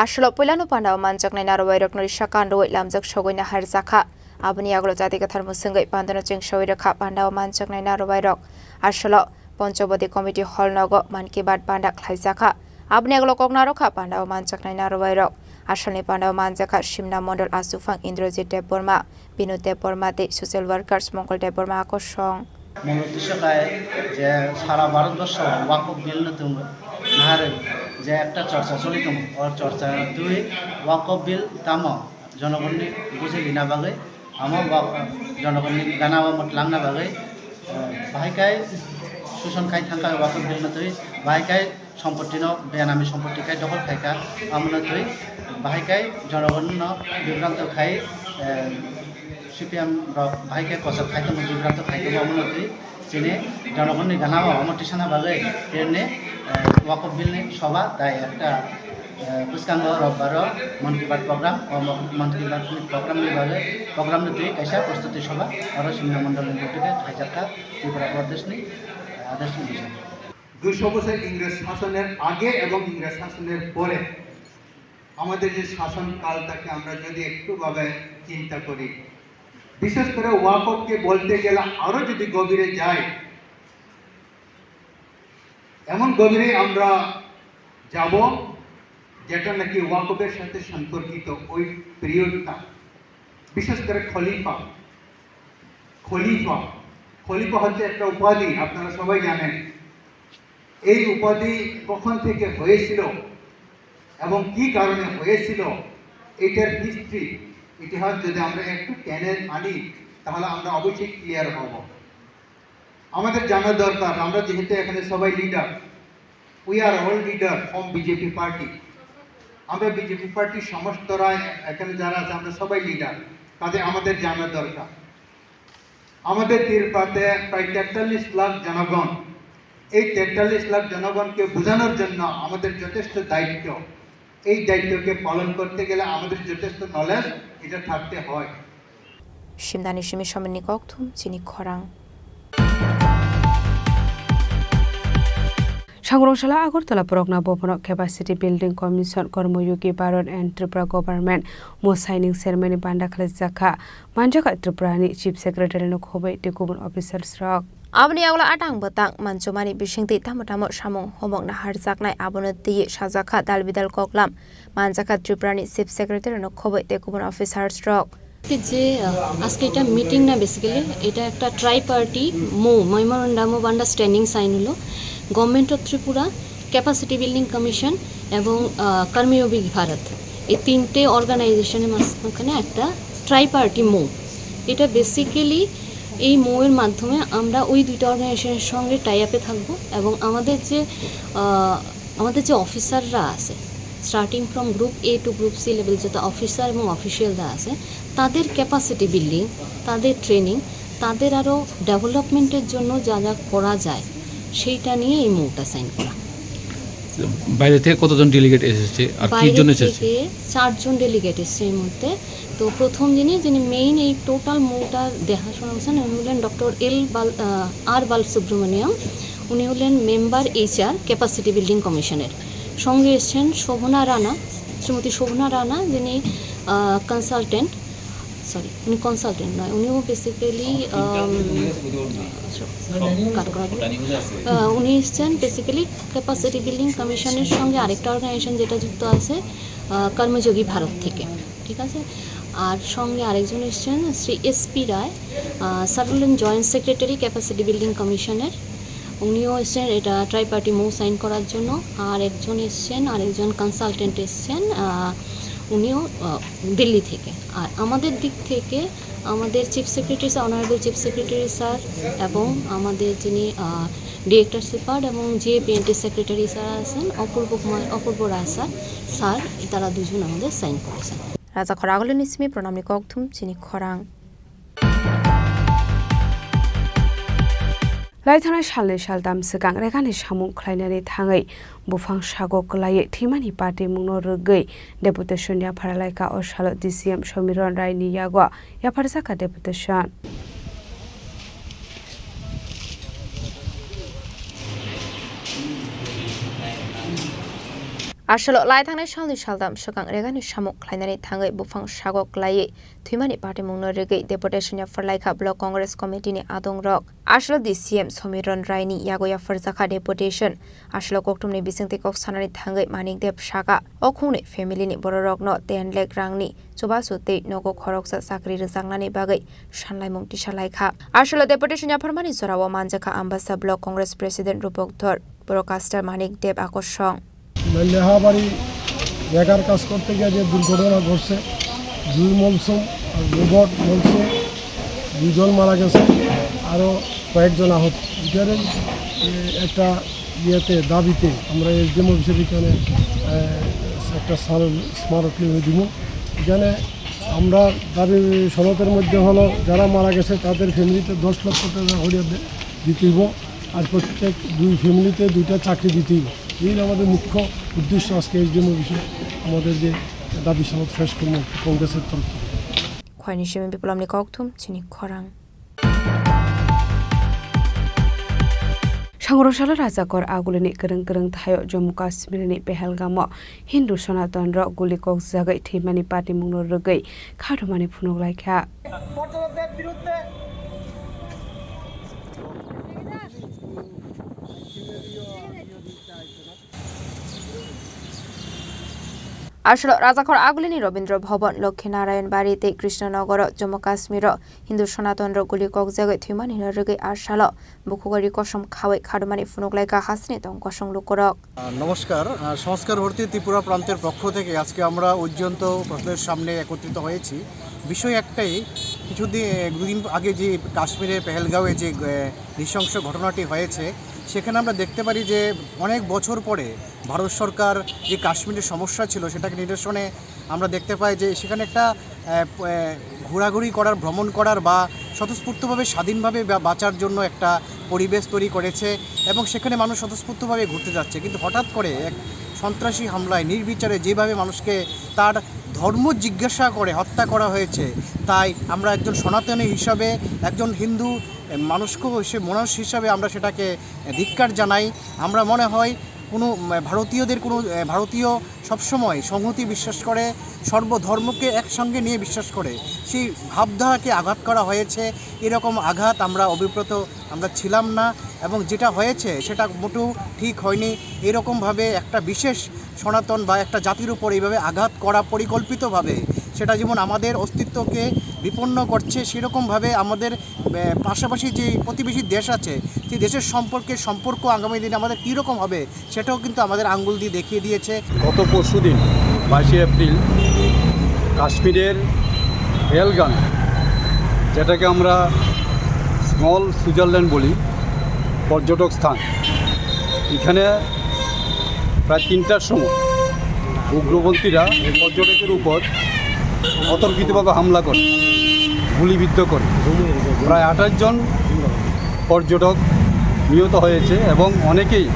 Aswlo puilano pandao manjaknai narwuibairokno risa kanrwui lamjak sogwi naharjakha. Aboni yagulo jati kwthar mwswngwi pandano chengsaui rwkha pandao manjaknai narwuibairok. Aswlo Panchobati Committee Hall nogo Mann Ki Baat panda khlaijakha. Aboni yagulo kok narwkha pandao manjaknai narwuibairok. Aswlni pandao manjakha Simna Mondol aswk phang Indrajit Debbarma, Binu Debbarma tei social workers Mongol Debbarma akosong. Mungwi twisakhai je sara Bharatborsho Waqf Bill no twmwi Naharwi je ekta chorcha choli tongo, o chorcha twi Waqf Bill tamo jonogonni bujilina bagwi, amo wa-, jonogonni gana omo twlangna bagwi, eh, bahai kai suson khai thangkha Waqf Bill no twi, bahai kai sompottino benami sompotti khai dokhol khaikha, amono twi bahai kai jonogonni bibranto khai, eh, C P M rok bahai khe kochok khai tongo, bibranto khai tongo, omono twi chini jonogonni gana o omo tisana bagwi tini, eh, Waqf Bill ni soba dai ekta, eh, bwskango robbaro Mann Ki Baat program, o Mo-, Mann Ki Baat ni program ni bagwi, program ni twi kaisa prostuti soba oro Simna Mondol ni bwtwi khe khaijak kha Tripura Pradesh ni, eh, Adesh ni bising. দুশো বছর ইংরেজ শাসনের আগে এবং ইংরেজ শাসনের পরে আমাদের যে শাসনকালটাকে আমরা যদি একটু ভাবে চিন্তা করি, বিশেষ করে ওয়াকফকে বলতে গেলে আরো যদি গভীরে যাই, এমন গভীরে আমরা যাব যেটা নাকি ওয়াকফের সাথে সম্পর্কিত ওই পিরিয়ডটা, বিশেষ করে খলিফা। খলিফা, খলিফা হচ্ছে একটা উপাধি, আপনারা সবাই জানেন। এই উপাধি কখন থেকে হয়েছিল এবং কি কারণে হয়েছিল, এটার হিস্ট্রি, ইতিহাস যদি আমরা একটু টেনে আনি, তাহলে আমরা অবশ্যই ক্লিয়ার হব। আমাদের জানা দরকার, আমরা যেহেতু এখানে সবাই leader, we are all leader from BJP party. আমরা বিজেপি পার্টির সমস্তরা এখানে যারা আছে, আমরা সবাই লিডার, কাজে আমাদের জানা দরকার। আমাদের ত্রিপুরাতে প্রায় তেতাল্লিশ লাখ জনগণ, এই তেতাল্লিশ লাখ জনগণকে বোঝানোর জন্য আমাদের যথেষ্ট দায়িত্ব। এই দায়িত্বকে পালন করতে গেলে আমাদের যথেষ্ট নলেজ এটা থাকতে হয়। Simdani simi somirni kokthum chini khorang. Sangrongsala Agartala Progna Bhavanok Capacity Building Commission Kormoyogi Bharat and Tripura Government mo signing ceremony banda khlaijak kha. Manjakha Tripurani Chief Secretary no khobwi tei kubun officers rok. Aboni yagulo atang bwtang manchumani bisingtwi tamo tamo samung homok naharjaknai abono twiwi sajakha dal bidal koklam manjakha Tripurani Chief Secretary no khobwi tei kubun officers rok. আজকে যে, আহ, আজকে এটা মিটিং না, বেসিক্যালি এটা একটা ট্রাইপার্টি মো, memorandum of understanding sign হলো government of Tripura, capacity building commission এবং, আহ, কর্মযোগী ভারত, এই তিনটে অর্গানাইজেশনের মাঝখানে একটা ট্রাইপার্টি মো। এটা বেসিক্যালি এই মোয়ের মাধ্যমে আমরা ওই দুইটা অর্গানাইজেশনের সঙ্গে টাই আপে থাকবো এবং আমাদের যে, আহ, আমাদের যে অফিসাররা আছে, starting from group A to group C level, যত অফিসার এবং অফিসিয়ালরা আছে, তাদের ক্যাপাসিটি বিল্ডিং, তাদের ট্রেনিং, তাদের আরও ডেভেলপমেন্টের জন্য যা যা করা যায়, সেইটা নিয়ে এই মোটা সাইন করা। বাইরে থেকে কতজন ডেলিগেট এসেছে আর কি বাইরে জন্য এসেছে? থেকে চারজন ডেলিগেট এসেছে এই মুহূর্তে। তো প্রথম যিনি, যিনি মেইন এই টোটাল মোটা দেখাশোনা করছেন, উনি হলেন ডক্টর এল বাল-, আহ, আর বালসুব্রমণিয়াম। উনি হলেন মেম্বার এইচআর ক্যাপাসিটি বিল্ডিং কমিশনের। সঙ্গে এসছেন শোভনা রানা, শ্রীমতী শোভনা রানা, যিনি, আহ, কনসালটেন্ট, সরি, উনি কনসালটেন্ট নয়, উনিও বেসিক্যালি, আম, কাট করা যাবে। আহ, উনি এসছেন বেসিক্যালি ক্যাপাসিটি বিল্ডিং কমিশনের সঙ্গে আরেকটা অর্গানাইজেশন যেটা যুক্ত আছে, আহ, কর্মযোগী ভারত থেকে, ঠিক আছে? আর সঙ্গে আরেকজন এসছেন শ্রী এস পি রায়, আহ, সাধারণ জয়েন্ট সেক্রেটারি ক্যাপাসিটি বিল্ডিং কমিশনের। উনিও এসছেন এটা ট্রাইপার্টি মো সাইন করার জন্য। আর একজন এসছেন, আরেকজন কনসালটেন্ট এসছেন, আহ, উনিও, আহ, দিল্লি থেকে। আর আমাদের দিক থেকে আমাদের chief secretary sir, honourable chief secretary sir এবং আমাদের যিনি, আহ, ডিরেক্টর সুপার এবং জিএপিএনটি সেক্রেটারি স্যার আছেন, অপূর্ব কুমার, অপূর্ব রায় স্যার, স্যার, তারা দুজন আমাদের সাইন করেছেন। Raja khorang agulini simi pranamni kokthum chini khorang. Lai thangnai salni saltam swkang Rekhani samung khlainani thangwi buphang sago kwlaiwi thwimani patimungno rwgwi deputation yaphar laikha. O salo D C M Somiron Raini yago yapharjakha deputation. Aswlo lai thangnai salni saldam swkang regani samung khlainani thangwi buphang sago klaiwi thwimani patimungno rwgwi deputation yapharlaikha Block Congress Committee ni adongrok. Aswlo D C M Somiron Rai ni yago yapharjakha deputation. Aswlo kokthumni bisingtwi kok sanani thangwi Manik Deb saka, o khungnwi family ni bororokno ten lakh rangni chubachu tei nogo khoroksa chakri rwjaknani bagwi sanlaimung tisalaikha. Aswlo deputation yapharmani jorao manjakha Ambasa Block Congress President Rupok Dhor, broadcaster Manik Deb akosong. Mailehabari বেকার কাজ করতে গিয়ে যে দুর্ঘটনা ঘটছে, জুই মলসুম আর রোবট মলসুম, দুজন মারা গেছে, আরও কয়েকজন আহত। এটারই, এ, একটা ইয়েতে, দাবিতে আমরা এসডিএম অফিসের এখানে, এ, একটা স্মার-, স্মারকলিপি দিব। এখানে আমরা দাবি সনদের মধ্যে হলো যারা মারা গেছে তাদের ফ্যামিলিতে দশ লক্ষ টাকা করে দে-, দিতে হইব, আর প্রত্যেক দুই ফ্যামিলিতে দুইটা চাকরি দিতে হইব। এই আমাদের মুখ্য উদ্দেশ্য আজকে এসডিএম অফিসে আমাদের যে দাবি সনদ পেশ করবো কংগ্রেসের তরফ থেকে। Khwaini simi Biplomni kokthum chini khorang. Sangro salo rajakor agulini kwrwng kwrwng thaio Jammu Kashmirni Pahalgamo Hindu Sonaton rok guli kok jagwi thwimani patimungno rwgwi khatumani phunuk laikha. Aswlo rajakhor agulini Rabindra Bhavan, Lokhi Narayan Bari tei Krishnanagar o Jammu Kashmir o Hindu Sonaton rok guli kok jagwi thwimani no rwgwi aswlo bukhugo ri kosom khawi khatumani phunuk laikha hasteni tong kosong lukurok. আহ, নমস্কার। আহ, সংস্কার ভারতী ত্রিপুরা প্রান্তের পক্ষ থেকে আজকে আমরা ঔজন্ত প্রশ্নের সামনে একত্রিত হয়েছি। বিষয় একটাই, কিছুদিন, দুদিন আগে যে কাশ্মীরের পেহেলগাঁওয়ে যে, আহ, নৃশংস ঘটনাটি হয়েছে, সেখানে আমরা দেখতে পারি যে অনেক বছর পরে ভারত সরকার যে কাশ্মীরের সমস্যা ছিল, সেটাকে নিরসনে আমরা দেখতে পাই যে সেখানে একটা, আহ, প-, আহ, ঘোরাঘুরি করার, ভ্রমণ করার বা স্বতঃস্ফূর্তভাবে স্বাধীনভাবে বা-, বাঁচার জন্য একটা পরিবেশ তৈরি করেছে এবং সেখানে মানুষ স্বতঃস্ফূর্তভাবে ঘুরতে যাচ্ছে। কিন্তু হঠাৎ করে এক সন্ত্রাসী হামলায় নির্বিচারে যেভাবে মানুষকে তার ধর্ম জিজ্ঞাসা করে হত্যা করা হয়েছে, তাই আমরা একজন সনাতনী হিসাবে, একজন হিন্দু, আহ, মানুষকে হিসেবে, মানুষ হিসাবে আমরা সেটাকে ধিক্কার জানাই। আমরা মনে হয় কোনো, উম, ভারতীয়দের কোনো, আহ, ভারতীয় সবসময় সংহতি বিশ্বাস করে, সর্বধর্মকে একসঙ্গে নিয়ে বিশ্বাস করে। সেই ভাবধারাকে আঘাত করা হয়েছে। এরকম আঘাত আমরা অভিপ্রেত, আমরা ছিলাম না, এবং যেটা হয়েছে সেটা মোটেও ঠিক হয়নি। এরকমভাবে একটা বিশেষ সনাতন বা একটা জাতির উপর এইভাবে আঘাত করা পরিকল্পিতভাবে, সেটা যেমন আমাদের অস্তিত্বকে বিপন্ন করছে, সেরকমভাবে আমাদের, আহ, পাশাপাশি যে প্রতিবেশী দেশ আছে, সেই দেশের সম্পর্কে, সম্পর্ক আগামী দিনে আমাদের কীরকম হবে, সেটাও কিন্তু আমাদের আঙ্গুল দিয়ে দেখিয়ে দিয়েছে। গত পরশুদিন, বাইশে এপ্রিল, কাশ্মীরের পেহেলগাম, যেটাকে আমরা স্মল সুইজারল্যান্ড বলি, পর্যটক স্থান, এখানে প্রায় তিনটার সময় উগ্রপন্থীরা পর্যটকের উপর অতর্কিতভাবে হামলা করে, গুলিবিদ্ধ করে। প্রায় আঠাশ জন পর্যটক নিহত হয়েছে এবং অনেকেই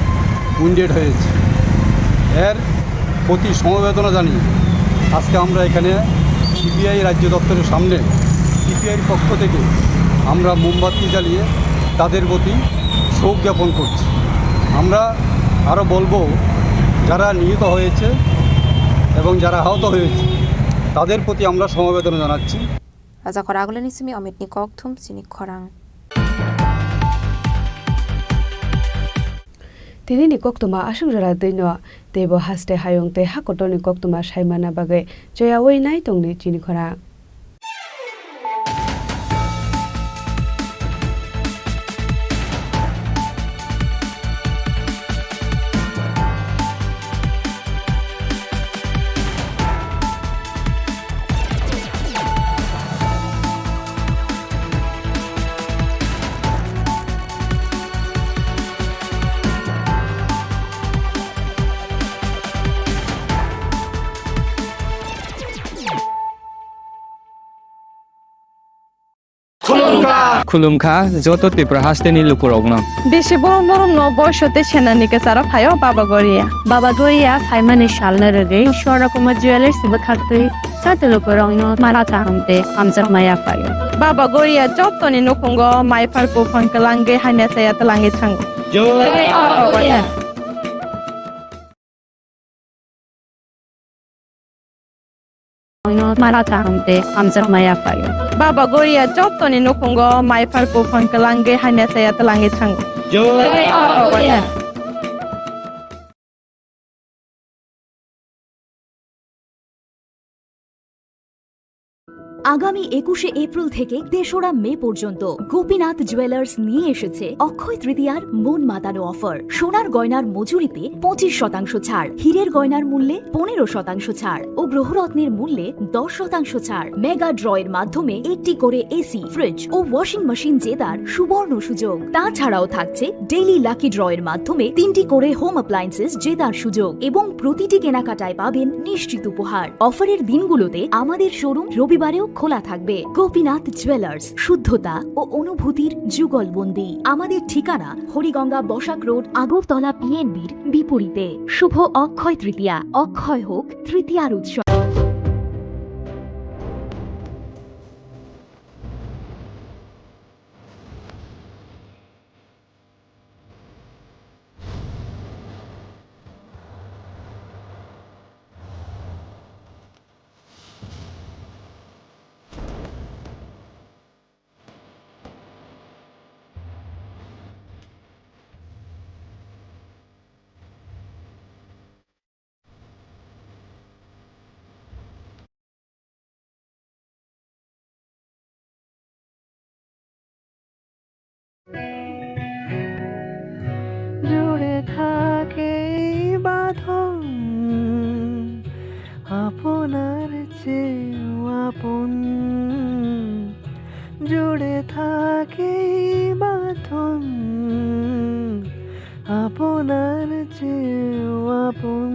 উইন্ডেড হয়েছে। এর প্রতি সমবেদনা জানিয়ে আজকে আমরা এখানে সিপিআই রাজ্য দপ্তরের সামনে সিপিআইর পক্ষ থেকে আমরা মোমবাতি জ্বালিয়ে তাদের প্রতি শোক জ্ঞাপন করছি। আমরা আরও বলবো, যারা নিহত হয়েছে এবং যারা আহত হয়েছে, তাদের প্রতি আমরা সমবেদনা জানাচ্ছি। Rajakhor agulini simi Omitni kokthum chini khorang. Tinini koktwma aswk jora twino, teibo haste hayung tei hakotorni koktwma saimana bagwi choyaui nai tongdi chini khorang. Khulumkha. Khulumkha joto Tripura hasteni lukurokno. Bisi borom borom no boiso tei senani kwcharo phaio Baba Goria. Baba Goria phaimani salno rwgwi Swarna Kumar Jewellers bwkhaktwi joto lukurokno mala kaham tei hamjakma yaphaio. Baba Goria jotoni nukhungo mai phar buphang kwlangwi hamya chaya twlangwi thango. Jai Baba Goria. Mara kaham tei hamjakmaya phaio. Baba Goria jottoni nukhungo maiphar buphang kwlangwi hamya saya twlangwi thango. Jai Baba Goria. আগামী একুশে এপ্রিল থেকে তেসরা মে পর্যন্ত গোপীনাথ জুয়েলার্স নিয়ে এসেছে অক্ষয় তৃতীয়ার মন মাতানো অফার। সোনার গয়নার মজুরিতে পঁচিশ শতাংশ ছাড়, হীরের গয়নার মূল্যে পনেরো শতাংশ ছাড় ও গ্রহরত্নের মূল্যে দশ শতাংশ ছাড়। মেগা ড্রয়ের মাধ্যমে একটি করে এসি, ফ্রিজ ও ওয়াশিং মেশিন জেতার সুবর্ণ সুযোগ। তাছাড়াও থাকছে ডেইলি লাকি ড্রয়ের মাধ্যমে তিনটি করে হোম অ্যাপ্লায়েন্সেস জেতার সুযোগ এবং প্রতিটি কেনাকাটায় পাবেন নিশ্চিত উপহার। অফারের দিনগুলোতে আমাদের শোরুম রবিবারেও খোলা থাকবে। গোপীনাথ জুয়েলার্স, শুদ্ধতা ও অনুভূতির যুগলবন্দি। আমাদের ঠিকানা হরিগঙ্গা বসাক রোড, আগরতলা পিএনবির বিপরীতে। শুভ অক্ষয় তৃতীয়া, অক্ষয় হোক তৃতীয়ার উৎসব। জুড়ে থাকে এই বাঁধন, আপনার চেয়েও আপন। জুড়ে থাকে এই বাঁধন, আপনার চেয়েও আপন।